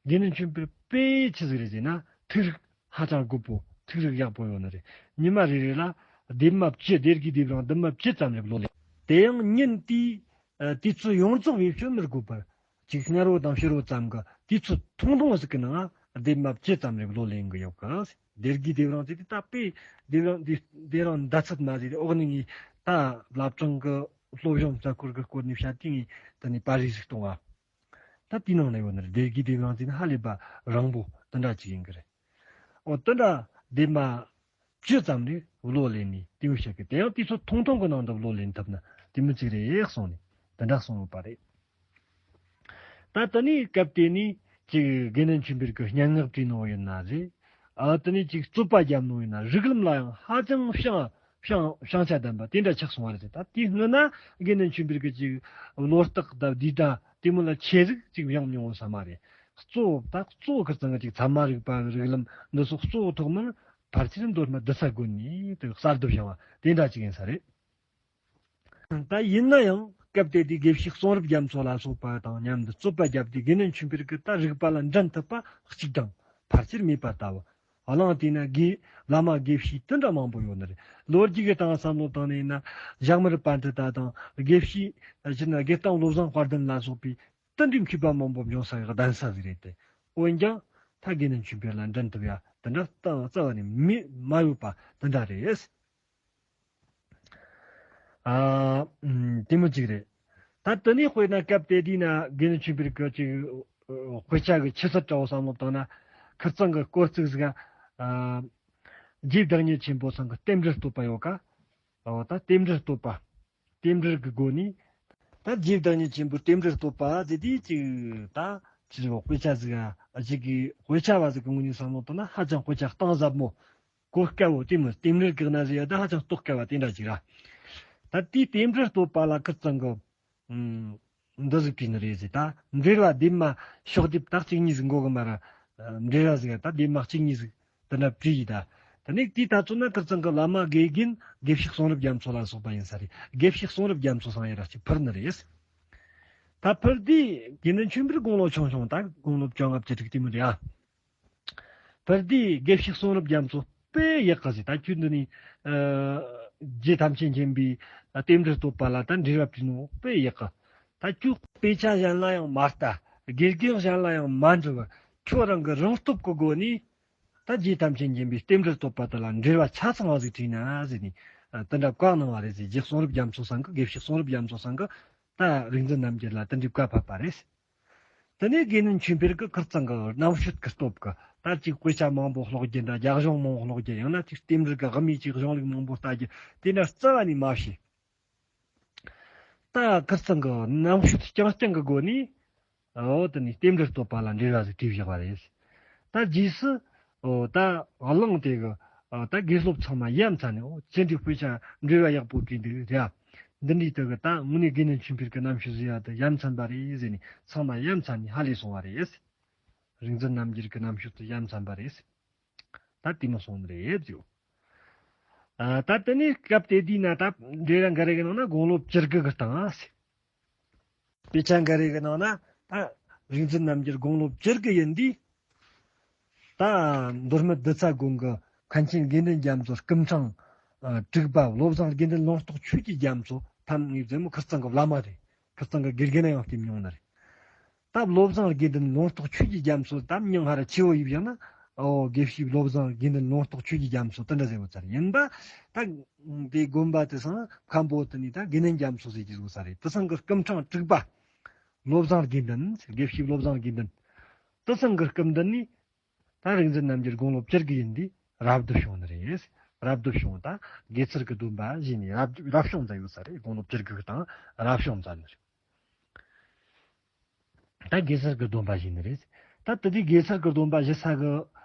དགེ་འདུན་ཆོས་འཕེལ་དཔེ་ཆི་ཟིག་རེད་ཟེར་ན་ཐུགས་རིག་ཧ་ཅང་རྒོད་པོ། ཐུགས་རིག་ཡག་པོ་ཡོད་ནི་རེད། ཉི་མ་རེ་རེ་ལ་ལྡེབ་མ་བཅུ། སྡེ་དགེའི་ལྡེབ་རིང་ལྡེབ་མ་བཅུ་ཙམ་རེ་བློ་ལེན། དེ་ཡང་ཉིན་དེའི་ཨ་དུས་ཚོད་ཡོངས་རྫོགས་བེད་སྤྱོད་མི་དགོས་པར། ཅིག་སྔ་རོ་དང་ཕྱི་རོ་ཙམ་གྱི་དུས་ཚོད་ཐུང་ཐུང་ཟིག་གི་ནང་ལྡེབ་མ་བཅུ་ཙམ་རེ་བློ་ལེན་གི་ཡོད་གི། སྡེ་དགེའི་ལྡེབ་རིང་ཟེར་དུས་ད་དཔེ་ལྡེབ་རིང་འདི་ལྡེབ་རིང་འདི་ཚད་མ་ཟིག་རེད། འོག་ནས་ངས་ད་བླ་བྲང་གི་སློབ་སྦྱོང་རྩ་འཁོར་གི་སྐོར་ནས་བཤད་དུས་ངས་དེ་ནས་པར་རིས་ཟིག་གཏོང་བ། ད་དེའི་ནང་ན་ཡོད་ནི་རེད། སྡེ་དགེའི་ལྡེབ་རིང་ཟེར་ན་ཧ་ལས་པ་རིང་པོ་དེ་འདྲ་ཅིག་ཡིན་གི་རེད། འོ་དེ་འདྲ་ལྡེབ་མ་བཅུ་ཙམ་རེ་བློ་ལེན་ནས་དེ་མོ་བཤད་གི། དེ་ཡང་དུས་ཚོད་ཐུང་ཐུང་གི་ནང་དུ་བློ་ལེན་ཐུབ་ན་དེ་མོ་ཅིག་རེད་གསུངས་ནས་དེ་འདྲ་གསུངས་ཡོད་པ་རེད། ད་དེ་ནས་སྐབས་དེ་ནས་ཅིག་དགེ་འདུན་ཆོས་འཕེལ་གྱི་སྙན་ངག་བྲིས་གནང་བ་ཡིན་ན་རེད། ཨ་དེ་ནས་ཅིག་རྩོད་པ་བརྒྱབ་གནང་བ་ཡིན་ན། རིགས་ལམ་ལ་ཡང་ཧ་ཅང་བྱང་བྱང་བྱང་ཆ་ལྡན་པ་དེ་འདྲ་ཆགས་སོང་བ་རེད། ད་དེའི་སྔོན་ན་དགེ་འདུན་ཆོས་འཕེལ་གྱི་ཅིག་བློ་རྟགས་དང་འདི་འདྲ་དེ་མོ་ལ་ཆེ་ཟིག་ཅིག་བྱུང་མྱོང་ས་མ་རེད། གཙོ་བོ་ད་གཙོ་བོ་ཁིར་ཚང་གི་ཅིག་ཚད་མ་རིག་པ་རིགས་ལམ་འདི་སོགས་གཙོ་བོ་ཐོག་མར་ཕལ་ཆེར་མདོ་སྨད་བསྡུ་ས་དགོན་ནས་དེ་གསར་དུ་བྱུང་བ་དེ་འདྲ་ཅིག་ཡིན་ས་རེད། ད་ཡིན་ན་ཡང་སྐབས་དེ་དུས་དགེ་བཤེས་གསུང་རབ་རྒྱ་མཚོ་ལ་སོགས་པ་དང་མཉམ་དུ་རྩོད་པ་བརྒྱབ་དུས་དགེ་འདུན་ཆོས་འཕེལ་གྱིས་ད་རིག་པ་ལ་འགྲན་ཐུབ་པ་གཅིག་དང་ཕལ་ཆེར་མེད་པ་ལྟ་བུ། བླངས་བལྟས་ན་དགེ་བླ་མ་དགེ་བཤེས་དེ་འདྲ་མང་པོ་ཡོད་ནི་རེད། ལོ་རྒྱུས་ཀྱི་སྟེང་བསམ་བློ་བཏང་ནས་ཡིན་ན་ཞྭ་དམར་པཎྜི་ཏ་དང་དགེ་བཤེས་སྤྱིར་ན་དགེ་བསྟན་བློ་བཟང་དཔལ་ལྡན་ལ་སོགས་པའི་དེ་འདྲའི་མཁས་པ་མང་པོ་འབྱུང་ས་གི་གདན་ས་ཟིག་རེད་དེ། འོན་ཀྱང་ད་དགེ་འདུན་ཆོས་འཕེལ་ལ་འགྲན་ཐུབ་ཡ་དེ་འདྲ་ད་རྩ་བ་ནས་མེད་མ་ཡོད་པ་དེ་འདྲ་རེད། ཨ། ཨུམ། དེ་མོ་གཅིག་རེད། ད་དེ་ནས་དཔེར་ན་སྐབས་དེ་དུས་ན་དགེ་འདུན་ཆོས་འཕེལ་གྱི་ཅིག་དཔེ་ཆ་གི་ཆུ་ཚད་འདྲ་བོ་བསམ་བློ་བཏང་ན། ཁིར་ཚང་གི་སྐོར་ཚིག་ཟིག་ཨ། རྗེ་བདག་ཉིད་ཆེན་པོ་ཚང་གི་རྟེན་འབྲེལ་བསྟོད་པ་ཡོད་ཀ། འོ་ད་རྟེན་འབྲེལ་བསྟོད་པ། རྟེན་འབྲེལ་གྱི་སྒོ་ནས། ད་རྗེ་བདག་ཉིད་ཆེན་པོའི་རྟེན་འབྲེལ་བསྟོད་པ་ཟེར་དུས་ཅིག་ད་ཅི་ཟེར་དཔེ་ཆ་ཟིག་ཨ། ཅིག་གི་དཔེ་ཆ་བ་ཟིག་གི་ངོས་ནས་བསམ་བློ་བཏང་ན་ཧ་ཅང་དཔེ་ཆ་གཏིང་ཟབ་མོ། གོ་སྐབས་བོ་དེ་མོ་རྟེན་འབྲེལ་གྱི་གནའ་ཟེར་ཡ་ད་ཧ་ཅང་རྟོགས་དཀའ་བ་དེ་འདྲ་ཅིག་ར། ད་དེའི་རྟེན་འབྲེལ་བསྟོད་པ་ལ་ཁིར་ཚང་གི་ཨུམ། འདི་ཟིག་བྲིས་ནི་རེད་ཟེར། ད་འགྲེལ་བ་ལྡེབ་མ་ཤོག་ལྡེབ་ད་གཅིག་གཉིས་ཟིག་འགོ་གི་མ་ར། འགྲེལ་བ་ཟིག་ད་ལྡེབ་མ་གཅིག་གཉིས་ཟིག་དེ་འདྲ་བྲིས་ཡི་ད། དེ་ནས་དེའི་ད་ཚོད་ན་ཁིར་ཚང་གི་བླ་མ་དགེ་རྒན་དགེ་བཤེས་གསུང་རབ་རྒྱ་མཚོ་ལ་སོགས་པ་ཡིན་ས་རེད། དགེ་བཤེས་གསུང་རབ་རྒྱ་མཚོ་ཚང་ཡི་ར་གཅིག་ཕུལ་ནི་རེད། ད་ཕུལ་དུས་དགེ་འདུན་ཆོས་འཕེལ་དགུང་ལོ་ཆུང་ཆུང་ད་དགུང་ལོ་བཅོ་ལྔ་བཅུ་དྲུག་དེ་མོ་རེད་ཨ། ཕུལ་དུས་དགེ་བཤེས་གསུང་རབ་རྒྱ་མཚོ་དཔེ་ཡག་གི་ཟེར། ད་ཁྱོད་འདི་ནས་ཨ། རྗེ་ཐམས་ཅད་མཁྱེན་པའི་རྟེན་འབྲེལ་བསྟོད་པ་ལ་ད་འགྲེལ་བ་བྲིས་ནོ་དཔེ་ཡག་གི། ད་ཁྱོད་དཔེ་ཆ་གཞན་ལ་ཡང་མ་ལྟ། དགེ་རྒན་གཞན་ལ་ཡང་མ་འདྲི་བར་ཁྱོད་རང་གི་རང་སྟོབས་ཀྱི་སྒོ་ནས་ད་རྗེ་ཐམས་ཅད་མཁྱེན་པའི་རྟེན་འབྲེལ་བསྟོད་པ་དེ་ལ་འགྲེལ་བ་ཆ་ཚང་བ་ཟིག་བྲིས་ན་ཟེར་ནས་ཨ། དེ་འདྲ་བཀའ་གནང་བ་རེད་ཟེར། རྗེ་གསུང་རབ་རྒྱ་མཚོ་ཚང་གི་དགེ་བཤེས་གསུང་རབ་རྒྱ་མཚོ་ཚང་གི་ད་རིག་འཛིན་རྣམ་རྒྱལ་ལ་དེ་འདྲའི་བཀའ་ཕབ་པ་རེད། དེ་ནས་དགེ་འདུན་ཆོས་འཕེལ་གྱིས་ཁིར་ཚང་གི་རྣམ་དཔྱོད་ཀྱི་སྟོབས་ཀྱིས་ད་ཅིག་དཔེ་ཆ་མང་པོ་ཀློག་རྒྱུ་འདྲ། རྒྱ་གཞུང་མང་པོ་ཀློག་རྒྱུ། ཡང་ན་ཅིག་རྟེན་འབྲེལ་གྱི་དབུ་མའི་ཅིག་གཞུང་ལུགས་མང་པོ་ལྟ་རྒྱུ་དེ་འདྲ་རྩ་བ་ནས་མ་བྱས། ད་ཁིར་ཚང་གི་རྣམ་དཔྱོད་རྐྱང་རྐྱང་གི་སྒོ་ནས། འོ་དེ་ནས་རྟེན་འབྲེལ་བསྟོད་པ་ལ་འགྲེལ་བ་ཟིག་བྲིས་བཞག་པ་རེད། ད་རྗེས་སུ། འོ་ད་གླེང་དེ་གི། ཨ། ད་དགེ་སློབ་ཚང་མ་ཡ་མཚན་ནས། འོ་ཅི་འདྲའི་དཔེ་ཆ་འགྲེལ་བ་ཡག་པོ་བྲིས་འདུག་རེད་ཨ། འདི་འདྲའི་དེ་གི་ད་དངོས་གནས་དགེ་འདུན་ཆོས་འཕེལ་གྱི་རྣམ་དཔྱོད་ཟེར་ཡ་དེ་ཡ་མཚན་པ་རེད་ཟེར་ནས་ཚང་མ་ཡ་མཚན་ནས་ཧ་ལས་སོང་བ་རེད། རིག་འཛིན་རྣམ་རྒྱལ་གྱི་རྣམ་དཔྱོད་དེ་ཡ་མཚན་པ་རེད། ད་དེ་མོ་སོང་ནི་རེད་ཟེར། ཨ། ད་དེ་ནས་སྐབས་དེ་དུས་ན་ད་འགྲེལ་བ་འགའ་རེ་གི་ནང་ན་དགུང་ལོ་བཅུ་དགུ་གི་སྟེང་ཨ་ཟེར། དཔེ་ཆ་འགའ་རེ་གི་ནང་ན་ད་རིག་འཛིན་རྣམ་རྒྱལ་དགུང་ལོ་བཅུ་དགུ་ཡིན་དུས། ད་མདོ་སྨད་རྡུལ་ཚ་དགོན་གྱི་མཁན་ཆེན་དགེ་འདུན་རྒྱ་མཚོ་སྐུ་ཕྲེང་ཨ་དྲུག་པ་བློ་བཟང་དགེ་འདུན་ལུང་རྟོགས་ཆོས་ཀྱི་རྒྱ་མཚོ་ཐམ་ངེས་ཟེར་མོ་ཁིར་ཚང་གི་བླ་མ་རེད། ཁིར་ཚང་གི་དགེ་རྒན་ཡང་བསྟེན་མྱོང་ནི་རེད། ད་བློ་བཟང་དགེ་འདུན་ལུང་རྟོགས་ཆོས་ཀྱི་རྒྱ་མཚོ་ད་མྱིང་ཧ་ར་ཆེ་བོ་ཡིབ་ཡང་ན། ཨོ་དགེ་བཤེས་བློ་བཟང་དགེ་འདུན་ལུང་རྟོགས་ཆོས་ཀྱི་རྒྱ་མཚོ་དེ་འདྲ་ཟེར་བོ་ཚར་ཡིན་པ། ད་དེ་དགོན་པ་དེ་སང་མཁན་པོ་དེ་ནི་ད་དགེ་འདུན་རྒྱ་མཚོ་ཟེར་གྱི་བཟོ་ས་རེད། དེ་སང་གི་སྐུ་ཕྲེང་དྲུག་པ་བློ་བཟང་དགེ་འདུན། དགེ་བཤེས་བློ་བཟང་དགེ་འདུན། དེ་སང་གི་སྐུ་མདུན་ནི་ད་རིག་འཛིན་རྣམ་རྒྱལ་དགུང་ལོ་བཅུ་དགུ་ཡིན་དུས་རབ་ཏུ་བྱུང་ནི་རེད། རབ་ཏུ་བྱུང་ད་དགེ་ཚུལ་གྱི་སྡོམ་པ་བཞེས་ནས་རབ་རབ་བྱུང་མཛད་ཡོད་ས་རེད། དགུང་ལོ་བཅུ་དགུ་གི་སྟེང་རབ་བྱུང་མཛད་ནི་རེད། ད་དགེ་ཚུལ་གྱི་སྡོམ་པ་བཞེས་ནི་རེད། ད་དེ་དུས་དགེ་ཚུལ་གྱི་སྡོམ་པ་བཞེས་ས་གི་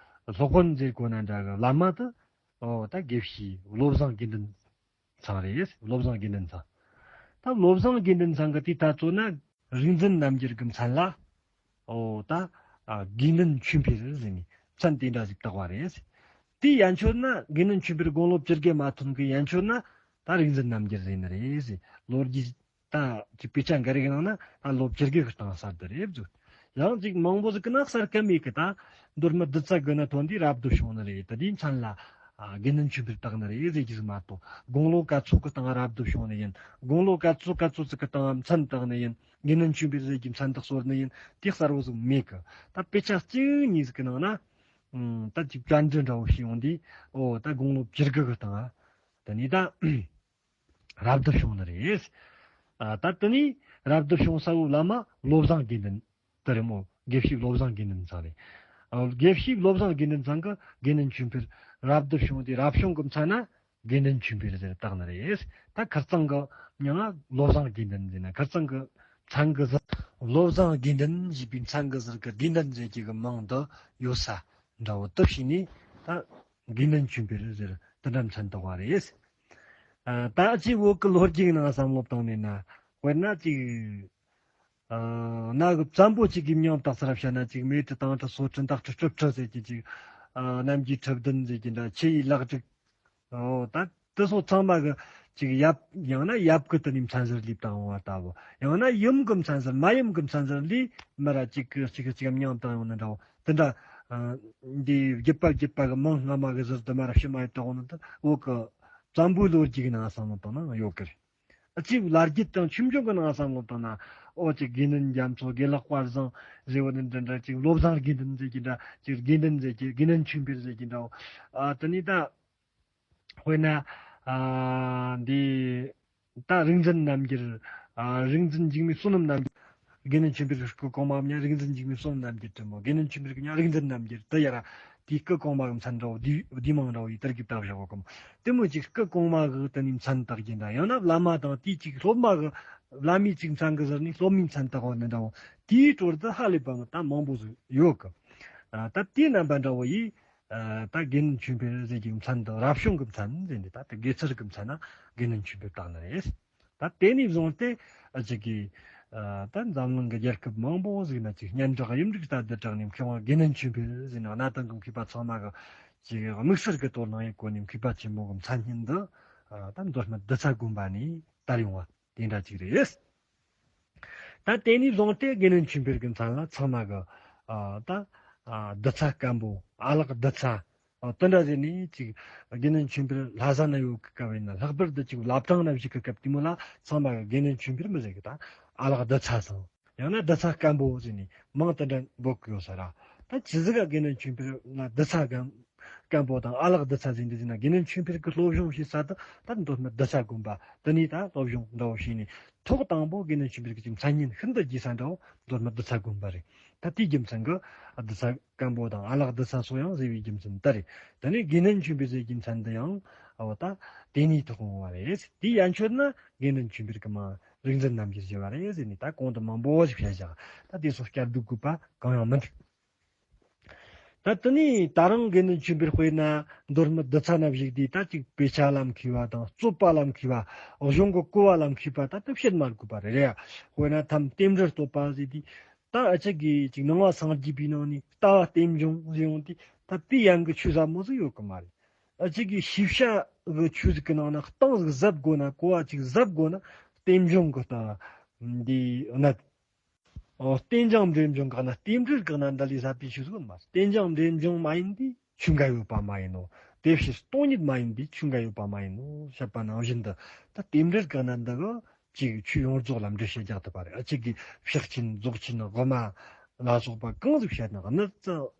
སློབ་དཔོན་ཟེར་གོ་ན་འདྲ་གི་བླ་མ་དེ། ཨོ་ད་དགེ་བཤེས་བློ་བཟང་དགེ་འདུན་ཚང་རེད། བློ་བཟང་དགེ་འདུན་ཚང་། ད་བློ་བཟང་དགེ་འདུན་ཚང་གི་དེའི་ད་ཚོ་ན་རིག་འཛིན་རྣམ་རྒྱལ་གྱི་མཚན་ལ། ཨོ་ད་ཨ་དགེ་འདུན་ཆོས་འཕེལ་ཟེར་ནས་མཚན་དེ་འདྲ་ཞིག་བཏགས་པ་རེད། དེའི་ཡན་ཆོད་ན་དགེ་འདུན་ཆོས་འཕེལ་དགུང་ལོ་བཅུ་བརྒྱད་མ་ཐོན་གི་ཡན་ཆོད་ན་ད་རིག་འཛིན་རྣམ་རྒྱལ་ཟེར་ནི་རེད་ཟེར། ལོ་རྒྱུས་ད་ཅིག་དཔེ་ཆ་འགའ་རེ་གི་ནང་ན་ད་ལོ་བཅུ་བརྒྱད་གི་སྟེང་གསལ་དུ་རེད་བཟོ། ཡང་ཅིག་མང་པོ་ཟིག་གི་ན་གསལ་གི་མེད་གི། ད་མདོ་སྨད་རྡུལ་རྩ་དགུ་ན་ཐོན་དུས་རབ་ཏུ་བྱུང་ནི་རེད། ད་དེའི་མཚན་ལ་ཨ་དགེ་འདུན་ཆོས་འཕེལ་བཏགས་ནི་རེད་ཟེར་གྱི་ཟིག་མ་གཏོགས། དགུང་ལོ་ག་ཚོད་གི་སྟེང་རབ་ཏུ་བྱུང་ནི་ཡིན། དགུང་ལོ་ག་ཚོད་ག་ཚོད་ཟིག་གི་སྟེང་མཚན་བཏགས་ནི་ཡིན། དགེ་འདུན་ཆོས་འཕེལ་ཟེར་གྱི་མཚན་དག་གསོལ་ནི་ཡིན། དེ་གསལ་བོ་ཟིག་མེད་གི། ད་དཔེ་ཆ་གཅིག་གཉིས་ཟིག་གི་ནང་ན། ཨང་། ད་ཅིག་བཅར་འདྲི་འདྲ་བོ་ཞིག་ཡོང་དུས། ཨོ་ད་དགུང་ལོ་བཅུ་དགུ་གི་སྟེང་། དེ་ནས་ད་རབ་ཏུ་བྱུང་ནི་རེད། ཨ་ད་དེ་ནས་རབ་ཏུ་བྱུང་ས་བོ་བླ་མ་བློ་བཟང་དགེ་འདུན་དེ་རེད་མོ། དགེ་བཤེས་བློ་བཟང་དགེ་འདུན་ཚང་རེད། ཨ་དགེ་བཤེས་བློ་བཟང་དགེ་འདུན་ཚང་གི་དགེ་འདུན་ཆོས་འཕེལ་རབ་ཏུ་བྱུང་དུས་རབ་བྱུང་གི་མཚན་ན། དགེ་འདུན་ཆོས་འཕེལ་ཟེར་བཏགས་ནི་རེད། ད་ཁིར་ཚང་གི་མྱིང་ང་བློ་བཟང་དགེ་འདུན་ཟེར་ན། ཁིར་ཚང་གི་མཚན་གི་ཟུར། བློ་བཟང་དགེ་འདུན་ཞེས་པའི་མཚན་གི་ཟུར་གི་དགེ་འདུན་ཟེར་གྱི་གི་མིང་འདི་ཡོད་ས་འདྲ་བོ་དུ་བྱས་ནས། ད་དགེ་འདུན་ཆོས་འཕེལ་ཟེར་དེ་འདྲ་མཚན་བཏགས་པ་རེད། ཨ་ད་ཅི་བོད་གི་ལོ་རྒྱུས་ནང་བསམ་བློ་བཏང་ནས་ན། དཔེར་ན་ཅིག་ཨ་ན་གི་བཙན་པོ་གཅིག་གི་མྱིང་བཏགས་ཚར་བཤད་ན། ཅིག་མེ་ཁྲི་དང་ཁྲི་སོ་ཁྲི་མདའ་ཁྲི་སྤྲུལ་ཁྲི་ཟེར་གྱི་ཅིག་ཨ་གནམ་གྱི་ཁྲི་བདུན་ཟེར་གྱི་འདྲ། ཆུ་ཡི་ལག་དྲུག་ཨོ་ད་དེ་སོགས་ཚང་མ་གི་ཅིག་ཡབ། ཡང་ན་ཡབ་གི་དེ་ནས་མཚན་ཟུར་ལས་བཏང་བ་ལྟ་བུ། ཡང་ན་ཡུམ་གི་མཚན་ཟུར། མ་ཡུམ་གི་མཚན་ཟུར་ལས་མི་ར་གཅིག་གི་གཅིག་གི་གཅིག་མྱིང་བཏང་ཡོང་ནི་འདྲ་བོ་དེ་འདྲ། ཨ་འདི་བརྒྱུད་པ་བརྒྱུད་པ་གི་མིང་སྔ་མ་གི་ཟུར་དུ་མ་ར་ཕྱི་མ་ཡི་བཏང་ནི་དེ་བོད་གི་བཙན་པོའི་ལོ་རྒྱུས་ཀྱི་ནང་བསམ་བློ་བཏང་ན་ཡོད་གི་རེད། ཨ་ཅིག་ལ་རྒྱུད་དང་ཆོས་འབྱུང་གི་ནང་བསམ་བློ་བཏང་ན། ཨོ་ཅིག་དགེ་འདུན་རྒྱ་མཚོ། དགེ་ལེགས་དཔལ་བཟང་ཟེར་བ་ནི་འདི་འདྲ། ཅིག་བློ་བཟང་དགེ་འདུན་ཟེར་གྱི་འདྲ། ཅིག་དགེ་འདུན་ཟེར་གྱི། དགེ་འདུན་ཆོས་འཕེལ་ཟེར་གྱི་འདྲ། ཨ་དེ་ནས་ད་དཔེར་ན་ཨ་འདི་ད་རིག་འཛིན་རྣམ་རྒྱལ། ཨ་རིག་འཛིན་འཇིགས་མེད་བསོད་ནམས་རྣམ་རྒྱལ། དགེ་འདུན་ཆོས་འཕེལ་གྱི་སྐུ་གོང་མ་མྱིང་རིག་འཛིན་འཇིགས་མེད་བསོད་ནམས་རྣམ་རྒྱལ་དེ་མོ། དགེ་འདུན་ཆོས་འཕེལ་གྱི་མྱིང་རིག་འཛིན་རྣམ་རྒྱལ་དེ་ཡ་ར། དེའི་སྐུ་གོང་མ་གི་མཚན་འདྲ་བོ། དེའི་དེའི་མིང་འདྲ་བོ་ཡི་དར་གྱི་བཞག་གོ་གམ། དེ་མོ་ཅིག་སྐུ་གོང་མ་གི་དེ་ནས་མཚན་བཏགས་ཀྱི་འདྲ། ཡང་ན་བླ་མ་དང་དེའི་ཅིག་སློབ་མ་གི། བླ་མའི་ཅིག་མཚན་གི་ཟུར་ནས་སློབ་མའི་མཚན་བཏགས་པ་ནི་འདྲ་བོ། དེའི་སྲོལ་དེ་ཧ་ལས་པ་ད་མང་པོ་ཟིག་ཡོད་གི། ཨ་ད་དེའི་རྣམ་པ་འདྲ་བོ་ཡིས། ཨ་ད་དགེ་འདུན་ཆོས་འཕེལ་ཟེར་གྱི་མཚན་དེ་རབ་བྱུང་གི་མཚན་ཟེར་ནས། ད་དེ་དགེ་ཚུལ་གི་མཚན་ན་དགེ་འདུན་ཆོས་འཕེལ་བཏགས་ནི་རེད། ད་དེ་ནས་བཟུང་སྟེ་ཨ་ཅིག་གི་ཨ་ད་འཛམ་གླིང་གི་རྒྱལ་ཁབ་མང་པོ་ཟིག་ན་ཅིག་སྙན་གྲགས་གཡུ་འབྲུག་ལྟར་དུ་གྲགས་ནས། མཁས་དབང་དགེ་འདུན་ཆོས་འཕེལ་ཟེར་ན་གནའ་དེང་གི་མཁས་པ་ཚང་མ་གི་ཅིག་དམིགས་བསལ་གི་དོ་སྣང་ཡེད་གོ་ནས། མཁས་པ་ཆེན་མོ་གི་མཚན་སྙན་འདི་ཨ་ད་མདོ་སྨད་རྡུལ་རྩ་དགོན་པ་ནས་དར་ཡོང་བ་དེ་འདྲ་ཅིག་རེད། ད་དེ་ནས་བཟུང་སྟེ་དགེ་འདུན་ཆོས་འཕེལ་གྱི་མཚན་ལ་ཚང་མ་གི་ཨ་ད་ཨ་རྡུལ་རྩ་སྐམ་པོ། ཨ་ལགས་རྡུལ་རྩ། ཨ་དེ་འདྲ་ཟེར་ནས་ཅིག་དགེ་འདུན་ཆོས་འཕེལ་ལྷ་ས་ན་ཡོད་གི་སྐབས་ཡིན་ན། ལྷག་པར་དུ་ཅིག་བླ་བྲང་ན་བཞུགས་གི་སྐབས་དེ་མོ་ལ་ཚང་མ་གི་དགེ་འདུན་ཆོས་འཕེལ་མི་ཟེར་གི། ད་ཨ་ལགས་རྡུལ་རྩ་སང་། ཡང་ན་རྡུལ་རྩ་སྐམ་པོ་ཟེར་ནས་མིང་དེ་འདྲ་འབོད་གི་ཡོད་ས་ར། ད་ཇི་ཟིག་ག་དགེ་འདུན་ཆོས་འཕེལ་ལ་རྡུལ་རྩ་སྐམ་སྐམ་པོ་དང་ཨ་ལགས་རྡུལ་རྩ་ཟེར་འདི་ཟེར་ན། དགེ་འདུན་ཆོས་འཕེལ་གྱི་སློབ་སྦྱོང་བྱེད་ས་དེ་ད་མདོ་སྨད་རྡུལ་རྩ་དགོན་པ་དེ་ནས་ད་སློབ་སྦྱོང་འདྲ་བོ་བྱས་ནས། ཐོག་དང་པོ་དགེ་འདུན་ཆོས་འཕེལ་གྱི་མཚན་སྙན་ཤིན་ཏུ་རྒྱས་ས་འདྲ་བོ་མདོ་སྨད་རྡུལ་རྩ་དགོན་པ་རེད། ད་དེའི་རྒྱུ་མཚན་གྱིས་རྡུལ་རྩ་སྐམ་པོ་དང་ཨ་ལགས་རྡུལ་རྩ་སོགས་ཡང་ཟེར་བའི་རྒྱུ་མཚན་དེ་རེད། དེ་ནས་དགེ་འདུན་ཆོས་འཕེལ་ཟེར་གྱི་མཚན་འདི་ཡང་འོ་ད་དེ་ནས་ཐོག་འོང་བ་རེད། དེའི་ཡན་ཆོད་ན་དགེ་འདུན་ཆོས་འཕེལ་གྱི་མིང་རིག་འཛིན་རྣམ་རྒྱལ་ཟེར་བ་རེད་ཟེར་ནས། ད་གོང་དུ་མང་པོ་ཞིག་བཤད་བཞག། ད་དེ་སོགས་བསྐྱར་ཟློས་དགོས་པ་གང་ཡང་མི་འདུག། ད་དེ་ནས་ད་རུང་དགེ་འདུན་ཆོས་འཕེལ་དཔེར་ན་མདོ་སྨད་རྡུལ་རྩ་ན་བཞུགས་དུས། ད་ཅིག་དཔེ་ཆ་ལ་མཁས་པ་དང་རྩོད་པ་ལ་མཁས་པ། གཞུང་གི་གོ་བ་ལ་མཁས་པ། ད་དེ་བཤད་མ་དགོས་པ་རེད་རེད། དཔེར་ན་ཐམ་རྟེན་འབྲེལ་བསྟོད་པ་ཟེར་དུས། ད་ཨ་ཅག་གིས་ཅིག་ནང་པ་སངས་རྒྱས་པའི་ནང་ནས་ལྟ་བ་རྟེན་འབྱུང་ཟེར་ཡོང་དུས། ད་དེའི་ཡན་གྱི་ཆོས་ཟབ་མོ་ཟིག་ཡོད་གི་མ་རེད། ཨ་ཅག་གིས་ཤེས་བྱ་གི་ཆོས་ཟིག་གི་ནང་ན་གཏིང་ཟིག་ཟབ་དགོས་ན། གོ་བ་ཅིག་ཟབ་དགོས་ན་རྟེན་འབྱུང་གི་ལྟ་བ་འདི་ན། ཨོ་རྟེན་འབྱུང་འབྲེལ་འབྱུང་དགག་ན། རྟེན་འབྲེལ་དགག་ན་འདི་ལས་ཟབ་པའི་ཆོས་ཟིག་མ། རྟེན་འབྱུང་འབྲེལ་འབྱུང་མ་ཡིན་དུས་ཆོས་འགའ་ཡོད་པ་མ་ཡིན་ནོ། དེ་ཕྱིར་སྟོང་ཉིད་མ་ཡིན་པའི་ཆོས་འགའ་ཡོད་པ་མ་ཡིན་ནོ་ཞེས་པ་ནང་བཞིན་དུ། ད་རྟེན་འབྲེལ་དགག་ན་འདི་གི་ཅིག་ཆོས་ཡོངས་རྫོགས་ལ་འགྲེལ་བཤད་རྒྱག་ཐུབ་པ་རེད། ཨ་ཅག་གིས་ཕྱག་ཆེན་རྫོགས་ཆེན་དབུ་མ་ལ་སོགས་པ་གང་ཟིག་བཤད་ན། གནད་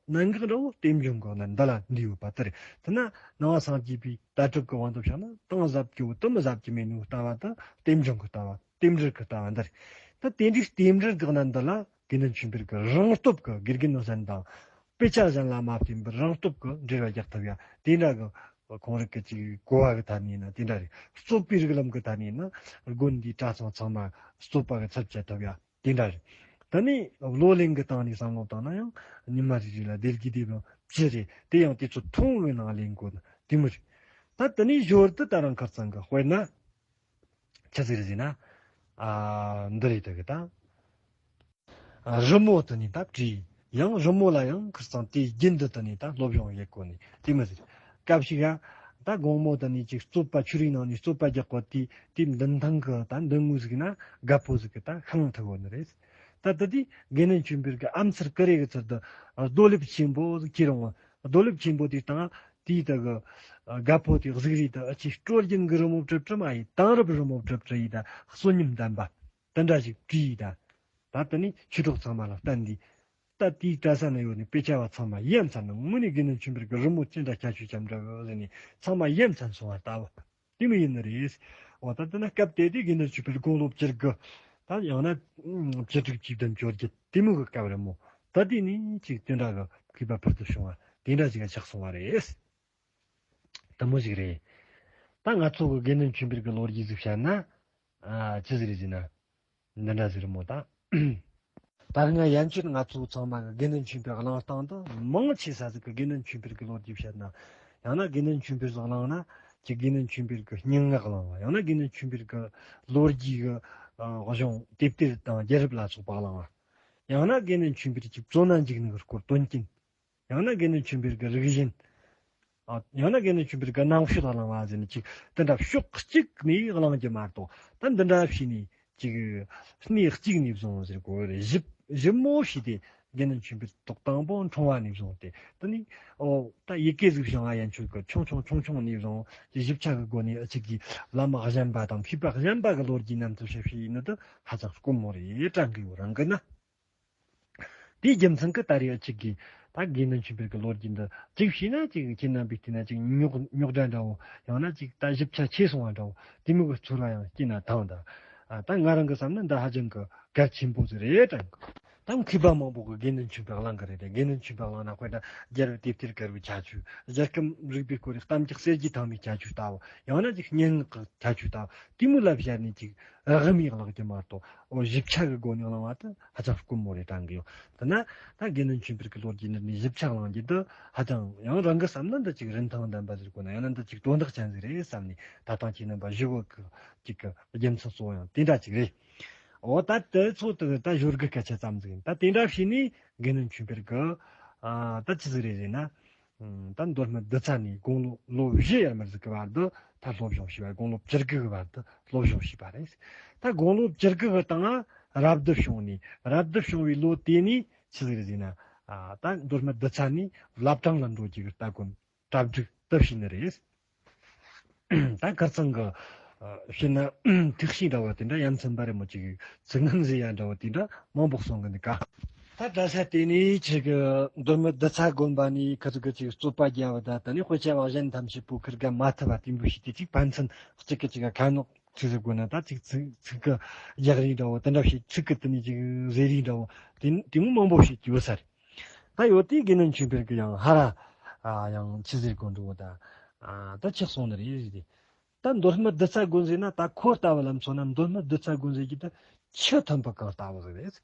གནད་འགག་འདྲ་བོ་རྟེན་འབྱུང་གི་གནད་འདི་ལ་འདུས་ཡོད་པ་དེ་རེད། དེ་ན་ནང་པ་སངས་རྒྱས་པའི་ལྟ་གྲུབ་ཀྱི་དབང་དུ་བྱས་ན། གཏིང་ཟབ་རྒྱུ་བོ་དེ་མི་ཟབ་རྒྱུ་མེད་ནོ་ལྟ་བ་དེ་རྟེན་འབྱུང་གི་ལྟ་བ། རྟེན་འབྲེལ་གྱི་ལྟ་བ་འདི་རེད། ད་དེ་འདྲའི་རྟེན་འབྲེལ་གྱི་གནད་འདི་ལ་དགེ་འདུན་ཆོས་འཕེལ་གྱིས་རང་སྟོབས་ཀྱིས། དགེ་རྒན་ནོ་ཟན་དང་དཔེ་ཆ་གཞན་ལ་མ་བརྟེན་པར་རང་སྟོབས་ཀྱིས་འགྲེལ་བ་རྒྱག་ཐུབ་ཡ་དེ་འདྲ་གི་ཁོང་རང་གི་ཅིག་གོ་བ་གི་ཐད་ནས་ཡིན་ན་དེ་འདྲ་རེད། རྩོད་པའི་རིགས་ལམ་གི་ཐད་ནས་ཡིན་ན་དགོན་འདིའི་གྲྭ་ཚང་ཚང་མ་རྩོད་པ་གི་ཚབ་བྱེད་ཐུབ་ཡ་དེ་འདྲ་རེད། ད་ནི་བློ་ལྡན་གྱི་སྟེང་ནས་བསམ་བློ་བཏང་ན་ཡང་ཉི་མ་རེ་རེ་ལ་སྡེ་དགེ་སྡེ་དཔོན་བཞི་རེད། དེ་ཡང་དེ་ཚོ་མཐོང་བའི་ནང་ལེན་དགོས་ན་དེ་མོ་རེད། ད་དེ་ནས་ཞོར་དུ་ད་རང་ཁར་ཚང་གི་དཔེར་ན། ཆི་ཟིག་རེད་ཟེར་ན། ཨ་འདི་རེད་ད་གི་ད། རི་མོ་དེ་ནས་ད་བྲིས། ཡང་རི་མོ་ལ་ཡང་ཁིར་ཚང་དེའི་རྒྱུན་དུ་དེ་ནས་ད་སློབ་སྦྱོང་ཡེད་གོ་ནས་དེ་མི་ཟེར། སྐབས་ཤིག་ཡ་ད་དགོང་མོ་དེ་ནས་ཅིག་རྩོད་པ་ཆོས་རིག་ནང་ནས་རྩོད་པ་རྒྱག་གོ་དུས་དེའི་མདུན་ཐང་གི་ད་མདུན་ངོས་ཟིག་ན་རྒད་པོ་ཟིག་གི་ད་ཤིང་འཐུ་གོ་ནི་རེད། ད་དེ་དུས་དགེ་འདུན་ཆོས་འཕེལ་གི་ཨམ་ཚུར་ཀུ་རེ་གི་ཚུལ་དུ་རྡོ་ལེབ་ཆེན་པོ་ཟིག་ཁྱེར་འོང་། རྡོ་ལེབ་ཆེན་པོ་དེའི་སྟེང་དེའི་ད་གི་རྒད་པོ་དེ་གཟུགས་རིས་དུ་ཨ་ཅེ་སྲོལ་རྒྱུན་གི་རི་མོ་བྲིས་བྲིས་མ་ཡིན། དེང་རབས་རི་མོ་བྲིས་བྲིས་ཡིན། ད་གསོན་ཉམས་ལྡན་པ། དེ་འདྲ་ཞིག་བྲིས་ཡིན་ད། ད་དེ་ནས་ཆོས་གྲོགས་ཚང་མ་ལ་བསྟན་དུས། ད་དེའི་གྲྭ་ས་ན་ཡོད་ནི་དཔེ་ཆ་བ་ཚང་མ་ཡ་མཚན་ནས་དངོས་གནས་དགེ་འདུན་ཆོས་འཕེལ་གི་རི་མོ་ཅི་འདྲ་ཁྱད་ཆོས་ཅན་འདྲ་གི་ཟེར་ནས་ཚང་མ་ཡ་མཚན་སོང་བ་ལྟ་བུ། དེ་མོ་ཡིན་ནི་རེད། འོ་ད་དེ་ན་སྐབས་དེ་དུས་དགེ་འདུན་ཆོས་འཕེལ་དགུང་ལོ་བཅུ་དགུ། ད་ཡང་ན་བཅུ་དྲུག་བཅུ་བདུན་བཅོ་བརྒྱད་དེ་མོ་གི་སྐབས་རེད་མོ། ད་དེ་ནས་ཅིག་དེ་འདྲ་གི་མཁས་པ་ཕུལ་དུ་བྱུང་བ་དེ་འདྲ་ཞིག་ག་ཆགས་སོང་བ་རེད། དེ་མོ་ཞིག་རེད། ད་ང་ཚོ་གི་དགེ་འདུན་ཆོས་འཕེལ་གི་ལོ་རྒྱུས་ཟིག་བཤད་ན། ཨ་ཅི་ཟིག་རེད་ཟེར་ན། འདི་འདྲ་ཟིག་རེད་མོ་ད། ད་སྔ་ཡན་ཆོད་ང་ཚོ་ཚང་མ་གི་དགེ་འདུན་ཆོས་འཕེལ་གླེང་སྟངས་དུ་མང་ཆེ་ས་ཟིག་གི་དགེ་འདུན་ཆོས་འཕེལ་གི་ལོ་རྒྱུས་བཤད་ན། ཡང་ན་དགེ་འདུན་ཆོས་འཕེལ་ཟིག་གླེང་ན་ཅིག་དགེ་འདུན་ཆོས་འཕེལ་གི་སྙན་ངག་གླེང་བ། ཡང་ན་དགེ་འདུན་ཆོས་འཕེལ་གི་ལོ་རྒྱུས་གི་ཨ་གཞུང་དེབ་ཐེར་དང་རྒྱལ་རབས་ལ་སོགས་པ་གླེང་བ། ཡང་ན་དགེ་འདུན་ཆོས་འཕེལ་གྱི་བཙོན་ན་འཇུག་ནི་གི་སྐོར་དོན་རྐྱེན། ཡང་ན་དགེ་འདུན་ཆོས་འཕེལ་གྱི་རིགས་ཞེན། ཨ། ཡང་ན་དགེ་འདུན་ཆོས་འཕེལ་གྱི་རྣམ་དཔྱོད་གླེང་བ་ཟེར་ནས་ཅིག་དེ་འདྲ་ཕྱོགས་གཅིག་ནས་གླེང་རྒྱུ་མ་གཏོགས། ད་འདི་འདྲ་བྱས་ནས་ཅིག་སྣེ་གཅིག་ནས་བཟུང་ཟེར་གོ་རེད། ཞིབ་ཞིབ་མོ་བྱས་ཏེ་དགེ་འདུན་ཆོས་འཕེལ་ཐོག་དང་པོ་འཁྲུངས་བ་ནས་བཟུང་སྟེ་དེ་ནས་ཨོ་ད་ཡི་གེ་ཟིག་བྱུང་བ་ཡན་ཆོད་ཀྱི་ཆུང་ཆུང་ཆུང་ཆུང་ནས་བཟུང་ཞིབ་ཆ་གི་སྒོ་ནས་ཨ་ཅིག་གིས་བླ་མ་གཞན་པ་དང་མཁས་པ་གཞན་པ་གི་ལོ་རྒྱུས་རྣམས་ཐུགས་ཞིབ་བྱས་ནི་དེ་ཧ་ཅང་དཀོན་མོ་རེད་དྲན་གི་ཡོད་རང་གི་ན། དེའི་རྒྱུ་མཚན་གྱིས་ད་རེས་ཅིག་གིས་ད་དགེ་འདུན་ཆོས་འཕེལ་གྱི་ལོ་རྒྱུས་འདི་ཅིག་ཤེས་ན་ཅིག་ཁྱེད་རྣམ་པའི་དེ་ན་ཅིག་རྙོག་རྙོག་དྲ་འདྲ་བོ། ཡང་ན་ཅིག་ད་ཞིབ་ཆ་ཆེ་སོང་བ་འདྲ་བོ། དེ་མོ་གི་ཚོར་བ་ཡང་སྐྱེས་ན་ཐང་ད། ཨ་ད་ང་རང་གི་བསམ་ན་འདི་ཧ་ཅང་གི་གལ་ཆེན་པོ་ཟིག་རེད་དྲན་གི། ད་མཁས་པ་མང་པོ་གི་དགེ་འདུན་ཆོས་འཕེལ་གླེང་གི་རེད་དེ། དགེ་འདུན་ཆོས་འཕེལ་གླེང་ན་དཔེར་ན་རྒྱལ་རབས་དེབ་ཐེར་དཀར་པོའི་ཁྱད་ཆོས། རྒྱལ་ཁམས་རིག་པའི་སྐོར་རིགས་གཏམ་རྒྱུད་གསེར་གྱི་ཐང་མའི་ཁྱད་ཆོས་ལྟ་བུ། ཡང་ན་ཅིག་སྙན་ངག་གི་ཁྱད་ཆོས་ལྟ་བུ། དེ་མོ་ལ་བཞག་ནས་ཅིག་རགས་མི་གླེང་རྒྱུ་མ་གཏོགས། འོ་ཞིབ་ཆ་གི་སྒོ་ནས་གླེང་བ་དེ་ཧ་ཅང་དཀོན་མོ་རེད་དྲན་གི་ཡོད། དེ་ན་ད་དགེ་འདུན་ཆོས་འཕེལ་གྱི་ལོ་རྒྱུས་འདི་ནས་ཞིབ་ཆ་གླེང་རྒྱུ་དེ་ཧ་ཅང་ཡང་རང་གི་བསམ་ན་འདི་ཅིག་རིན་ཐང་ལྡན་པ་ཟེར་དགོས་ན། ཡང་ན་འདི་ཅིག་དོན་དག་ཅན་ཟིག་རེད་བསམ་ནས། ད་ཐེངས་ཁྱེད་རྣམ་པ་ཞུ་བོ་གི་ཅིག་གི་རྒྱུ་མཚན་གཙོ་བོ་ཡང་དེ་འདྲ་ཅིག་རེད། འོ་ད་དེ་ཚོ་དེ་ད་ཞོར་གི་སྐད་ཆ་ཙམ་ཟིག་ཡིན། ད་དེ་འདྲ་བྱས་ནས་དགེ་འདུན་ཆོས་འཕེལ་གི་ཨ་ད་ཅི་ཟིག་རེད་ཟེར་ན། ཨ་ད་མདོ་སྨད་རྡུལ་ཚ་ནས་དགུང་ལོ་ལོ་བཞི་ཡར་མར་ཟིག་གི་བར་དུ་ད་སློབ་སྦྱོང་བྱས་པ། དགུང་ལོ་བཅུ་དགུ་གི་བར་དུ་སློབ་སྦྱོང་བྱས་པ་རེད། ད་དགུང་ལོ་བཅུ་དགུ་གི་སྟེང་རབ་ཏུ་བྱུང་ནས། རབ་ཏུ་བྱུང་བའི་ལོ་དེ་ནས་ཆི་ཟིག་རེད་ཟེར་ན། ཨ་ད་མདོ་སྨད་རྡུལ་ཚ་ནས་བླ་བྲང་ལ་འགྲོ་རྒྱུ་གི་སྟ་གོན་གྲ་སྒྲིག་ཏུ་བྱས་ནི་རེད། ད་ཁིར་ཚང་གི་ཨ་བཤད་ན་ཐུགས་བཞེད་འདྲ་བོ་དེ་འདྲ་ཡ་མཚན་པ་རེད་མོ། ཅིག་ཚིག་ངན་ཟེར་ཡ་འདྲ་བོ་དེ་འདྲ་མང་པོ་གསུང་གི་འདུག་ག། ད་གྲྭ་ས་དེ་ནས་ཅིག་མདོ་སྨད་རྡུལ་ཚ་དགོན་པ་ནས་ཁིར་ཚོ་གི་ཅིག་རྩོད་པ་རྒྱབ་པ། ད་ད་ནི་དཔེ་ཆ་བ་གཞན་ཐམས་ཅད་པོ་ཁིར་ག་མ་ཐུབ་པ་དེ་འདྲ་བྱས་ཏེ། ཅིག་ཕན་ཚུན་གཅིག་གི་གཅིག་ག་ཁ་ནོག་ཅིག་ཟེར་དགོས་ན། ད་ཅིག་ཚིག་ཚིག་གི་རྒྱག་རེས་འདྲ་བོ་དེ་འདྲ་བྱས། ཚིག་གི་དེ་ནས་ཅིག་ཟེར་རེས་འདྲ་བོ་དེ་དེ་མོ་མང་པོ་བྱས་ཀྱི་ཡོད་ས་རེད། ད་ཡོད་དེ་དགེ་འདུན་ཆོས་འཕེལ་གྱི་ཡང་ཧ་ར་ཨ་ཡང་ཆི་ཟེར་དགོས་འགྲོ་བོ་ད། ཨ་ད་ཆགས་སོང་ནི་རེད་ཟེར་ཏེ། ད་མདོ་སྨད་རྡུལ་ཚ་དགོན་ཟེར་ན། ད་ཁོ་ལྟ་བུ་ལ་མཚོན་ན་མདོ་སྨད་རྡུལ་ཚ་དགོན་ཟེར་གྱི་ད་ཆུ་མཐོན་པོ་གང་ལྟ་བུ་ཟིག་རེད།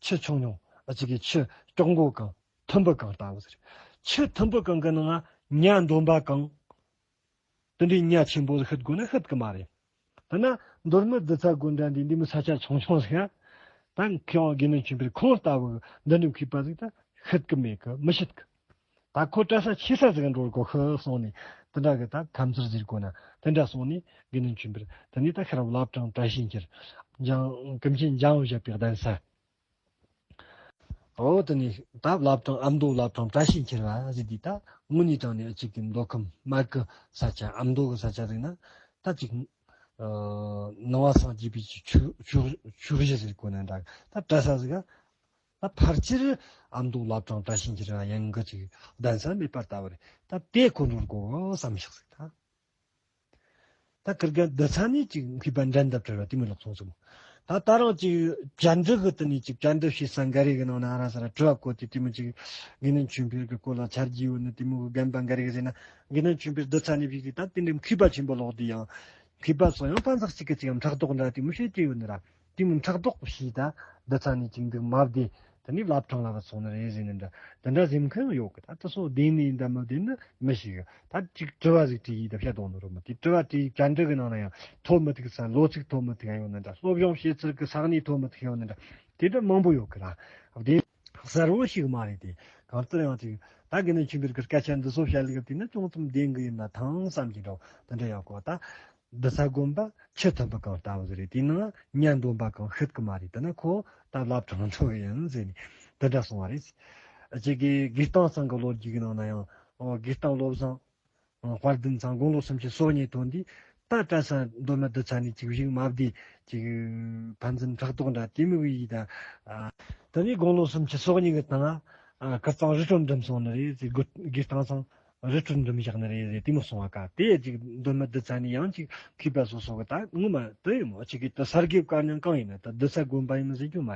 ཆུ་ཆུང་ཆུང་ཨ་ཅིག་གི་ཆུ་ཀྱོག་མགོ་གང་མཐོན་པོ་གང་ལྟ་བུ་ཟིག་རེད། ཆུ་མཐོན་པོ་གང་གི་ནང་ང་ཉ་འདོམ་པ་གང་དེ་འདྲའི་ཉ་ཆེན་པོ་ཟིག་ཤི་དགོས་ན་ཤི་གི་མ་རེད། ད་ན་མདོ་སྨད་རྡུལ་ཚ་དགོན་འདྲ་འདི་འདི་མོ་ས་ཆ་ཆུང་ཆུང་ཟིག་ཡ། ད་མཁས་དབང་དགེ་འདུན་ཆོས་འཕེལ་ཁོང་ལྟ་བུ་འདི་འདྲའི་མཁས་པ་ཟིག་ད་ཤི་གི་མེད་གི། མི་ཤི་གི། ད་ཁོ་གྲྭ་ས་ཆེ་ས་ཟིག་འགྲོ་དགོས་ཤི་སོང་ནས། དེ་འདྲ་གི་ད་ཁ་མཚར་ཟེར་དགོས་ན་དེ་འདྲ་སོང་ནས། དགེ་འདུན་ཆོས་འཕེལ་དེ་ནས་ད་ཤར་བླ་བྲང་བཀྲ་ཤིས་འཁྱིལ། འཇང་ཀུན་མཁྱེན་འཇང་བཞད་པའི་གདན་ས། འོ་དེ་ནས་ད་བླ་བྲང་ཨ་མདོ་བླ་བྲང་བཀྲ་ཤིས་འཁྱིལ་བ་ཟེར་དུས། ད་དངོས་གནས་དྲང་ནས་ཨ་ཅིག་གི་མདོ་ཁམས་སྨད་གི་ས་ཆ། ཨ་མདོ་གི་ས་ཆ་ཟིག་ན་ད་ཅིག་ཨ་ནང་པ་སངས་རྒྱས་པའི་ཆོས་ཆོས་ཆོས་གཞི་ཟེར་དགོས་ན་འདྲ། ད་གྲྭ་ས་ཟིག་ག་ད་ཕལ་ཆེར་ཨ་མདོ་བླ་བྲང་བཀྲ་ཤིས་འཁྱིལ་བ་ཡན་གི་ཅིག་གདན་ས་མེད་པ་ལྟ་བུ་རེད། ད་དེ་ཁོ་འགྲོ་དགོས་བསམ་ཤག་ཟིག་ད། ད་ཁིར་ག་རྡུལ་ཚ་ནས་ཅིག་མཁས་པ་འགྲན་ཟླ་བྲལ་བ་དེ་མོ་ལོག་སོང་ཟིག་མོ། ད་ད་རང་ཅིག་བཅར་འདྲི་གི་དེ་ནས་ཅིག་བཅར་འདྲི་བྱེད་ས་འགའ་རེ་གི་ནང་ན་ཨ་ར་ས་ར་དྲི་བ་བཀོད་དེ། དེ་མོ་ཅིག་དགེ་འདུན་ཆོས་འཕེལ་གི་སྐོར་ལ་ཆ་རྒྱུས་ཡོད་ནི་དེ་མོ་གི་རྒན་པ་འགའ་རེ་གི་ཟེར་ན། དགེ་འདུན་ཆོས་འཕེལ་རྡུལ་ཚ་ནས་བྱས་ཏེ་ད་དེ་འདྲའི་མཁས་པ་ཆེན་པོ་ལོག་དེ་ཡང་མཁས་པ་ཚོ་ཡང་ཕན་ཚག་ཅིག་གི་ཅིག་ཡང་ཕྲག་དོག་འདྲ་དེ་མོ་བྱེད་ཀྱི་ཡོད་ནི་ར། དེ་མོ་ཕྲག་དོག་བྱས་ད་རྡུལ་ཚ་ནས་ཅིག་འདུག་མ་བསྡད། དེ་ནས་བླ་བྲང་ལ་བུད་སོང་ནི་རེད་ཟེར་ནི་འདྲ། དེ་འདྲ་ཟེར་མཁན་ཡོད་གི། ད་དེ་སོ་བདེན་ནི་ཡིན་ད་མི་བདེན་ནི་མི་ཤེས་གི། ད་ཅིག་དྲི་བ་ཟིག་དྲིས་ཡིས་ད་བཤད་དོན་ནི་རུ་མི་དེ་དྲི་བ་དྲིས་བཅར་འདྲི་གི་ནང་ན་ཡང་ཐོ་མི་ཐུག་ས་ལོ་ཚིགས་ཐོ་མི་ཐུག་ཡོད་ནི་འདྲ། སློབ་སྦྱོང་བྱེད་ཚུལ་གི་ས་གནས་ཐོ་མི་ཐུག་ཡོད་ནི་འདྲ། དེ་འདྲ་མང་པོ་ཡོད་གི་ར། བདེན་གསལ་བོ་ཞིག་མ་རེད་དེ། གང་ལྟར་ཡང་ཅིག་ད་དགེ་འདུན་ཆོས་འཕེལ་གི་སྐད་ཆ་འདི་ཚོ་བཤད་ལུགས་དེ་ནི་ཅུང་ཙམ་བདེན་གི་ཡིན་ན་ཐང་བསམ་གྱི་འདྲ་བོ་དེ་འདྲ་ཡོད་གོ། ད་རྡུལ་ཚ་དགོན་པ་ཆུ་ཐོན་པ་གང་ལྟ་བུ་ཟིག་རེད། དེའི་ནང་ཉ་འདོན་པ་གང་ཤེས་གི་མ་རེད། དེ་ན་ཁོ་ད་བླ་བྲང་ཚོ་ཡིན་ཟེར་ནས་དེ་འདྲ་གསུངས་པ་རེད། ཅིག་གི་དགེ་སྟོང་ཚང་གི་ལོ་རྒྱུས་ཀྱི་ནང་ན་ཡང་དགེ་སྟོང་བློ་བཟང་དཔལ་ལྡན་ཚང་དགུང་ལོ་སུམ་ཅུ་སོ་གཉིས་ཐོན་དུས། ད་གྲྭ་ས་མདོ་སྨད་རྡུལ་ཚ་ནས་ཅིག་བཞུགས་མ་བསྡད་ཅིག་ཕན་ཚུན་ཕྲག་དོག་འདྲ་དེ་མོ་ཡིས་ད། ཨ། དེ་ནས་དགུང་ལོ་སུམ་ཅུ་སོ་གཉིས་ཀྱི་སྟེང་ཨ་ཁིར་ཚང་རི་ཁྲོད་འགྲིམས་སོང་ནི་རེད་ཟེར། དགེ་སྟོང་ཚང་རི་ཁྲོད་འགྲིམས་བཞག་ནི་རེད་ཟེར། དེ་མོ་གསུངས་པ་ཀ་དེ་ཅིག་མདོ་སྨད་རྡུལ་ཚ་ནས་ཡང་ཅིག་མཁས་པ་སོ་སོ་གི་ད་ངོ་མ་དེ་ཡིན་མོ་ཅིག་གི་ད་ས་དགེ་བཀའ་རྙིང་གང་ཡིན་ན་ད་རྡུལ་ཚ་དགོན་པ་ཡིན་ཟེར་རྒྱུ་མ་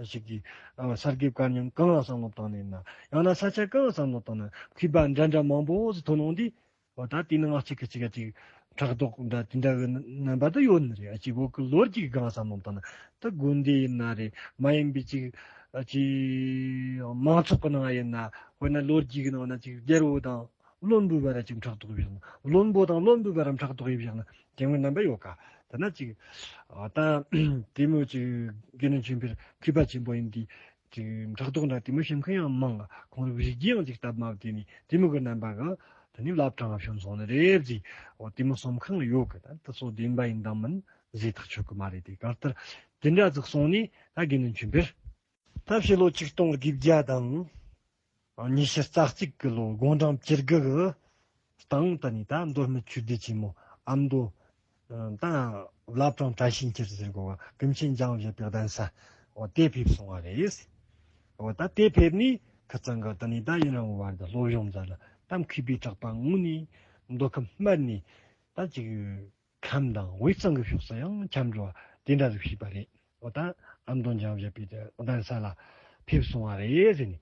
ཅིག་གི་ཨ་ས་དགེ་བཀའ་རྙིང་གང་ལ་བསམ་བློ་བཏང་ནས་ཡིན་ན། ཡང་ན་ས་ཆ་གང་ལ་བསམ་བློ་བཏང་ན་མཁས་པ་འདྲ་འདྲ་མང་པོ་ཟིག་ཐོན་ཡོང་དུས། འོ་ད་དེ་ནང་གཅིག་གིས་གཅིག་ག་ཅིག་ཕྲག་དོག་འདྲ་དེ་འདྲ་གི་རྣམ་པ་དེ་ཡོད་ནི་རེད། ཨ་ཅིག་བོད་ཀྱི་ལོ་རྒྱུས་གང་བསམ་བློ་བཏང་ན་ད་དགོན་སྡེ་ཡིན་ན་རེད། མ་ཡིན་པའི་ཅིག་ཨ་ཅིག་མང་ཚོགས་ཀྱི་ནང་ཡིན་ན། དཔེར་ན་ལོ་རྒྱུས་ཀྱི་ནང་ན་ཅིག་རྒྱལ་པོ་དང་བློན་པོའི་བར་ལ་ཅིག་ཕྲག་དོག་ཡོད་བཞག་ན། བློན་པོ་དང་བློན་པོའི་བར་ལ་ཕྲག་དོག་ཡོད་བཞག་ན་དེ་མོའི་རྣམ་པ་ཡོད་ཀ། ད་ན་ཅིག་ཨ་ད་དེ་མོ་ཅིག་དགེ་འདུན་ཆོས་འཕེལ་མཁས་པ་ཆེན་པོ་ཡིན་དུས། ཅིག་ཕྲག་དོག་འདྲ་དེ་མོ་བྱེད་མཁན་ཡང་མང་། ཁོང་རང་བཞུགས་རྒྱུ་ཡང་ཅིག་སྟབས་མ་བདེ་ནས་དེ་མོ་གི་རྣམ་པ་གི་དེ་ནས་བླ་བྲང་ང་བྱོན་སོང་ནི་རེད་ཟེར། འོ་དེ་མོ་གསུང་མཁན་ཡོད་གི། ད་དེ་ཚོ་བདེན་པ་ཡིན་དང་མིན་ཟེར་ཐག་ཆོད་གི་མ་རེད་དེ། གང་ལྟར་དེ་འདྲ་ཟིག་གསུངས་ནས་ད་དགེ་འདུན་ཆོས་འཕེལ་ད་ཕྱི་ལོ་ཆིག་སྟོང་དགུ་བརྒྱ་དང་ཉི་ཤུ་རྩ་གཅིག་གི་ལོ་དགུང་གྲངས་བཅུ་དགུ་གི་སྟེང་དུ་ནི་ད་མདོ་སྨད་ཆོས་སྡེ་ཆེན་མོ་ཨ་མདོ་ད་བླ་བྲང་བཀྲ་ཤིས་འཁྱིལ་ཟེར་གོ་བ་ཀུན་མཁྱེན་འཇམ་དབྱངས་བཞད་པའི་གདན་ས་འོ་དེ་ཕེབས་སོང་བ་རེད། འོ་ད་དེ་ཕེབས་ནས་ཁ་རྩང་གི་དུ་ནི་ད་ཡུན་རིང་བོ་བར་དུ་སློབ་སྦྱོང་མཛད་ལ། ད་མཁས་པའི་གྲགས་པ་ངོས་ནས་མདོ་ཁམས་སྨད་ནས་ད་ཅིག་ཁམས་དང་དབུས་གཙང་གི་ཕྱོགས་སུ་ཡང་ཁྱབ་འགྲོ་བ་དེ་འདྲ་ཟིག་བྱས་པ་རེད། འོ་ད་ཨ་མདོ་འཇམ་དབྱངས་བཞད་པའི་གདན་ས་ལ་ཕེབས་སོང་བ་རེད་ཟེར་ནས།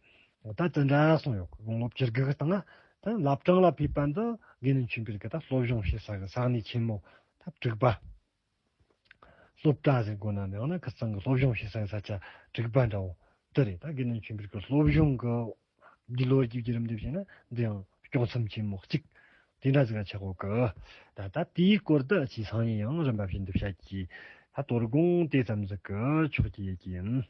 འོ་ད་དེ་འདྲ་གསུངས་ཡོད། དགུང་ལོ་བཅུ་དགུ་གི་སྟེང་ད་བླ་བྲང་ལ་ཕེབས་པ་འདི་དགེ་འདུན་ཆོས་འཕེལ་གྱི་ད་སློབ་སྦྱོང་བྱེད་ས་གི་ས་གནས་ཆེན་མོ་ད་དྲུག་པ། སློབ་གྲྭ་ཟེར་དགོས་ན་ཡང་ན་ཁ་རྩང་གི་སློབ་སྦྱོང་བྱེད་ས་གི་ས་ཆ་དྲུག་པ་འདྲ་བོ་དེ་རེད། ད་དགེ་འདུན་ཆོས་འཕེལ་གྱི་སློབ་སྦྱོང་གི་འདི་ལོ་རྒྱུས་ཀྱི་རིམ་འདི་བྱས་ན་འདི་ཡང་སྐྱོང་མཚམས་ཆེན་མོ་གཅིག་དེ་འདྲ་ཟིག་ལ་ཆགས་ཡོད་གི། ད་ལྟ་དེའི་སྐོར་དུ་ཅིག་སང་ཉིན་ཡང་རིམ་པ་བཞིན་དུ་བཤད་ཀྱི། ད་དོ་དགོང་དེ་ཙམ་ཟིག་གི་ཆོག་གི་ཡོད་ཀྱི་ཡིན།